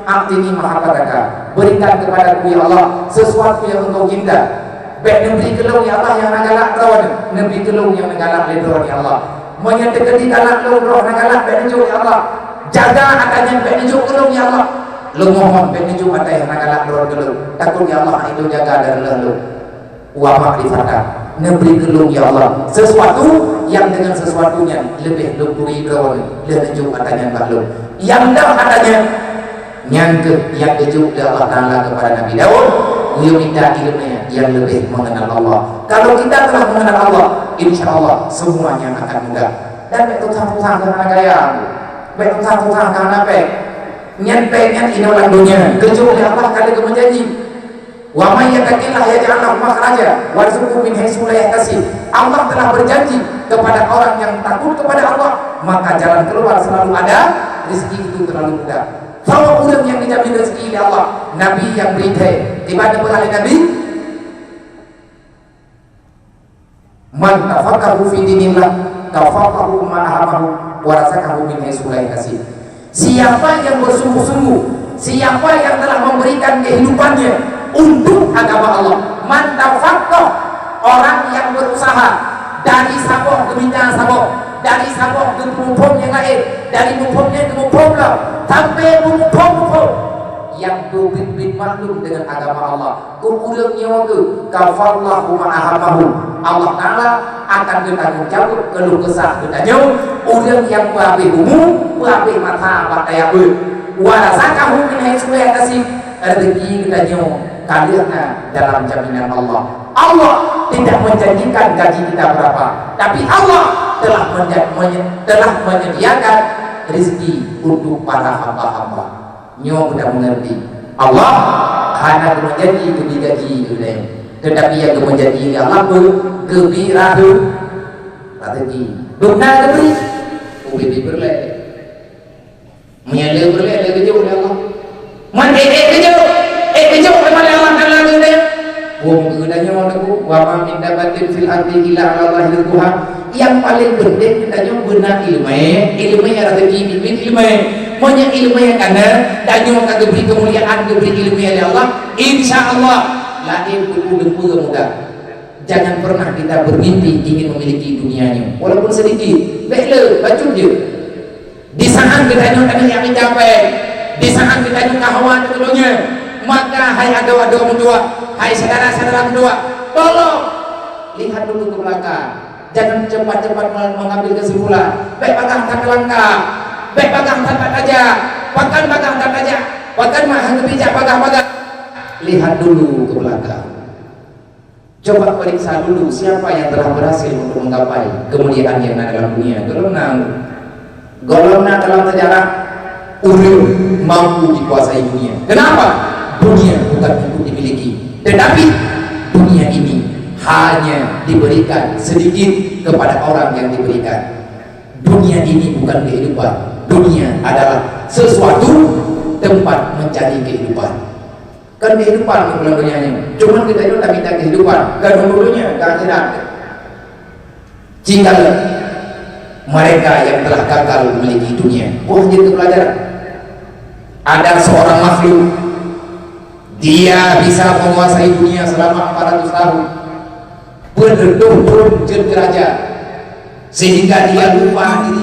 A'tini mahabbataka, berikan kepadaku, ya Allah, sesuatu yang Engkau cinta. Bèk neubri keu lôn, ya Allah, nyang na galak Droeneuh, neubri keu lôn nyang na galak lé Droeneuh, ya Allah. Meunyoe teukeudi galak lôn, roh na galak, bèk neujok, ya Allah. Jaga ata nyan, bèk neujok keu lôn, ya Allah. Lôn mohon, bèk neujok ata nyang na galak Droeneuh keu lôn. Takot, ya Allah, hana lôn jaga dan reuloh lôn. Wa ma'rifatan, neubri keu lôn, ya Allah, sesuatu nyang deungon sesuatu nyan leubeh lôn turi Droeneuh lheueh neujok ata nyan bak lôn. Nyang deuh ata nyan, nyan keuh nyang geujok lé Allah Taala keupada Nabi Daud, geuyue mita ileumèe nyang leubeh mengenal Allah. Kalau kita telah mengenal Allah, insya Allah semuanya akan mudah. Dan bèk susah-susah keu hana kaya, bèk susah-susah keu hana pèng. Nyan pèng nyan inoe lam donya, geujok lé Allah ka lheueh geumeujanji. "Wa may yattaqillaha yaj'al lahu makhraja wa yarzuqhu min haitsu la yahtasib." Allah telah berjanji kepada orang yang takut kepada Allah, maka jalan keluar selalu ada, rezeki itu terlalu mudah. Soe ureueng nyang dijamin rezeki lé Allah? Nabi nyang bri thèe. Kiban peugah lé Nabi, "Man tafaqahu fi dinillah, kafaqahu ma ahamahu, Wa razaqahu min haitsu la yahtasib. Siapa yang bersungguh-sungguh, siapa yang telah memberikan kehidupannya untuk agama Allah, man tafaqqah, orang yang berusaha dari saboh geumita saboh, dari saboh geumuphom nyang laén, dari muphom nyan keu muphom lom, sampai beumuphom-muphom, nyang beubiet-biet maklum deungon agama Allah. Keu ureuëng nyoe geuh, kafallahu ma ahammahu. Allah Taala akan geutanggong jaweueb keuluh kesah geutanyoe, ureuëng nyang peuhabéh umu, peuhabéh masa bak kaya beuet. Wa razaqahu min haitsu la yahtasib, rezeki geutanyoe ka lheueh na dalam jaminan Allah. Allah tidak menjanjikan gaji kita berapa, tapi Allah telah menja-, menye-, telah menyediakan rezeki untuk para hamba-hamba. Nyoe geutanyoe meungerti, Allah hana geumeujanji geubri gaji geutanyoe, teutapi nyang geumeujanji lé Allah peue? Geubri rahe-, raseuki. Beuna geubri, ubé peureulée. Meunyoe le peureulée, le geujok lé Allah. Man ék-ék geujok, ék geujok lé Allah Taala geutanyoe. Wong geutanyoe lagu, "Wa ma min dabbatin fil ardi illa 'alallahi rizquha." Nyang paleng penting geutanyoe beuna iéleumé, iéleumé nyang raseuki miet-miet iéleumé. Meunyoe iéleumé nyang kana, tanyoe ka geubri keumuliaan, geubri iéleumé lé Allah, insya Allah laén teupeu mudah. Jangan pernah kita bermimpi ingin memiliki dunia nyoe, walaupun sedikit. Bék le, bacut je. Di saat geutanyoe tadi nyang mita péng, di saat geutanyoe ka hawa keu donya, maka hai adoe-adoe meutuah, hai syedara-syedara meutuah, tolong lihat dulu ke belakang. Jangan cepat-cepat me-, mengambil kesimpulan. Bék bagah that keu langkah, bék bagah that tajak, pakon bagah that tajak, pakon mah hana bijak bagah-bagah. Lihat dulu ke belakang. Coba periksa dulu siapa yang telah berhasil untuk menggapai kemuliaan yang na dalam dunia. Golom na, golom na dalam sejarah ureuëng mampu dikuasai dunia. Kenapa? Dunia bukan untuk dimiliki, tetapi dunia ini hanya diberikan sedikit kepada orang yang diberikan. Dunia ini bukan kehidupan. Dunia adalah sesuatu tempat mencari kehidupan. Kan kehidupan bulan dunia ini. Cuman kita itu tak minta kehidupan. Kan dulunya ke akhirat. Jika mereka yang telah gagal memiliki dunia, wah, jadi pelajaran. Ada seorang makhluk, dia bisa menguasai dunia selama empat ratus tahun. Berdoh turun ke derajat, sehingga dia lupa diri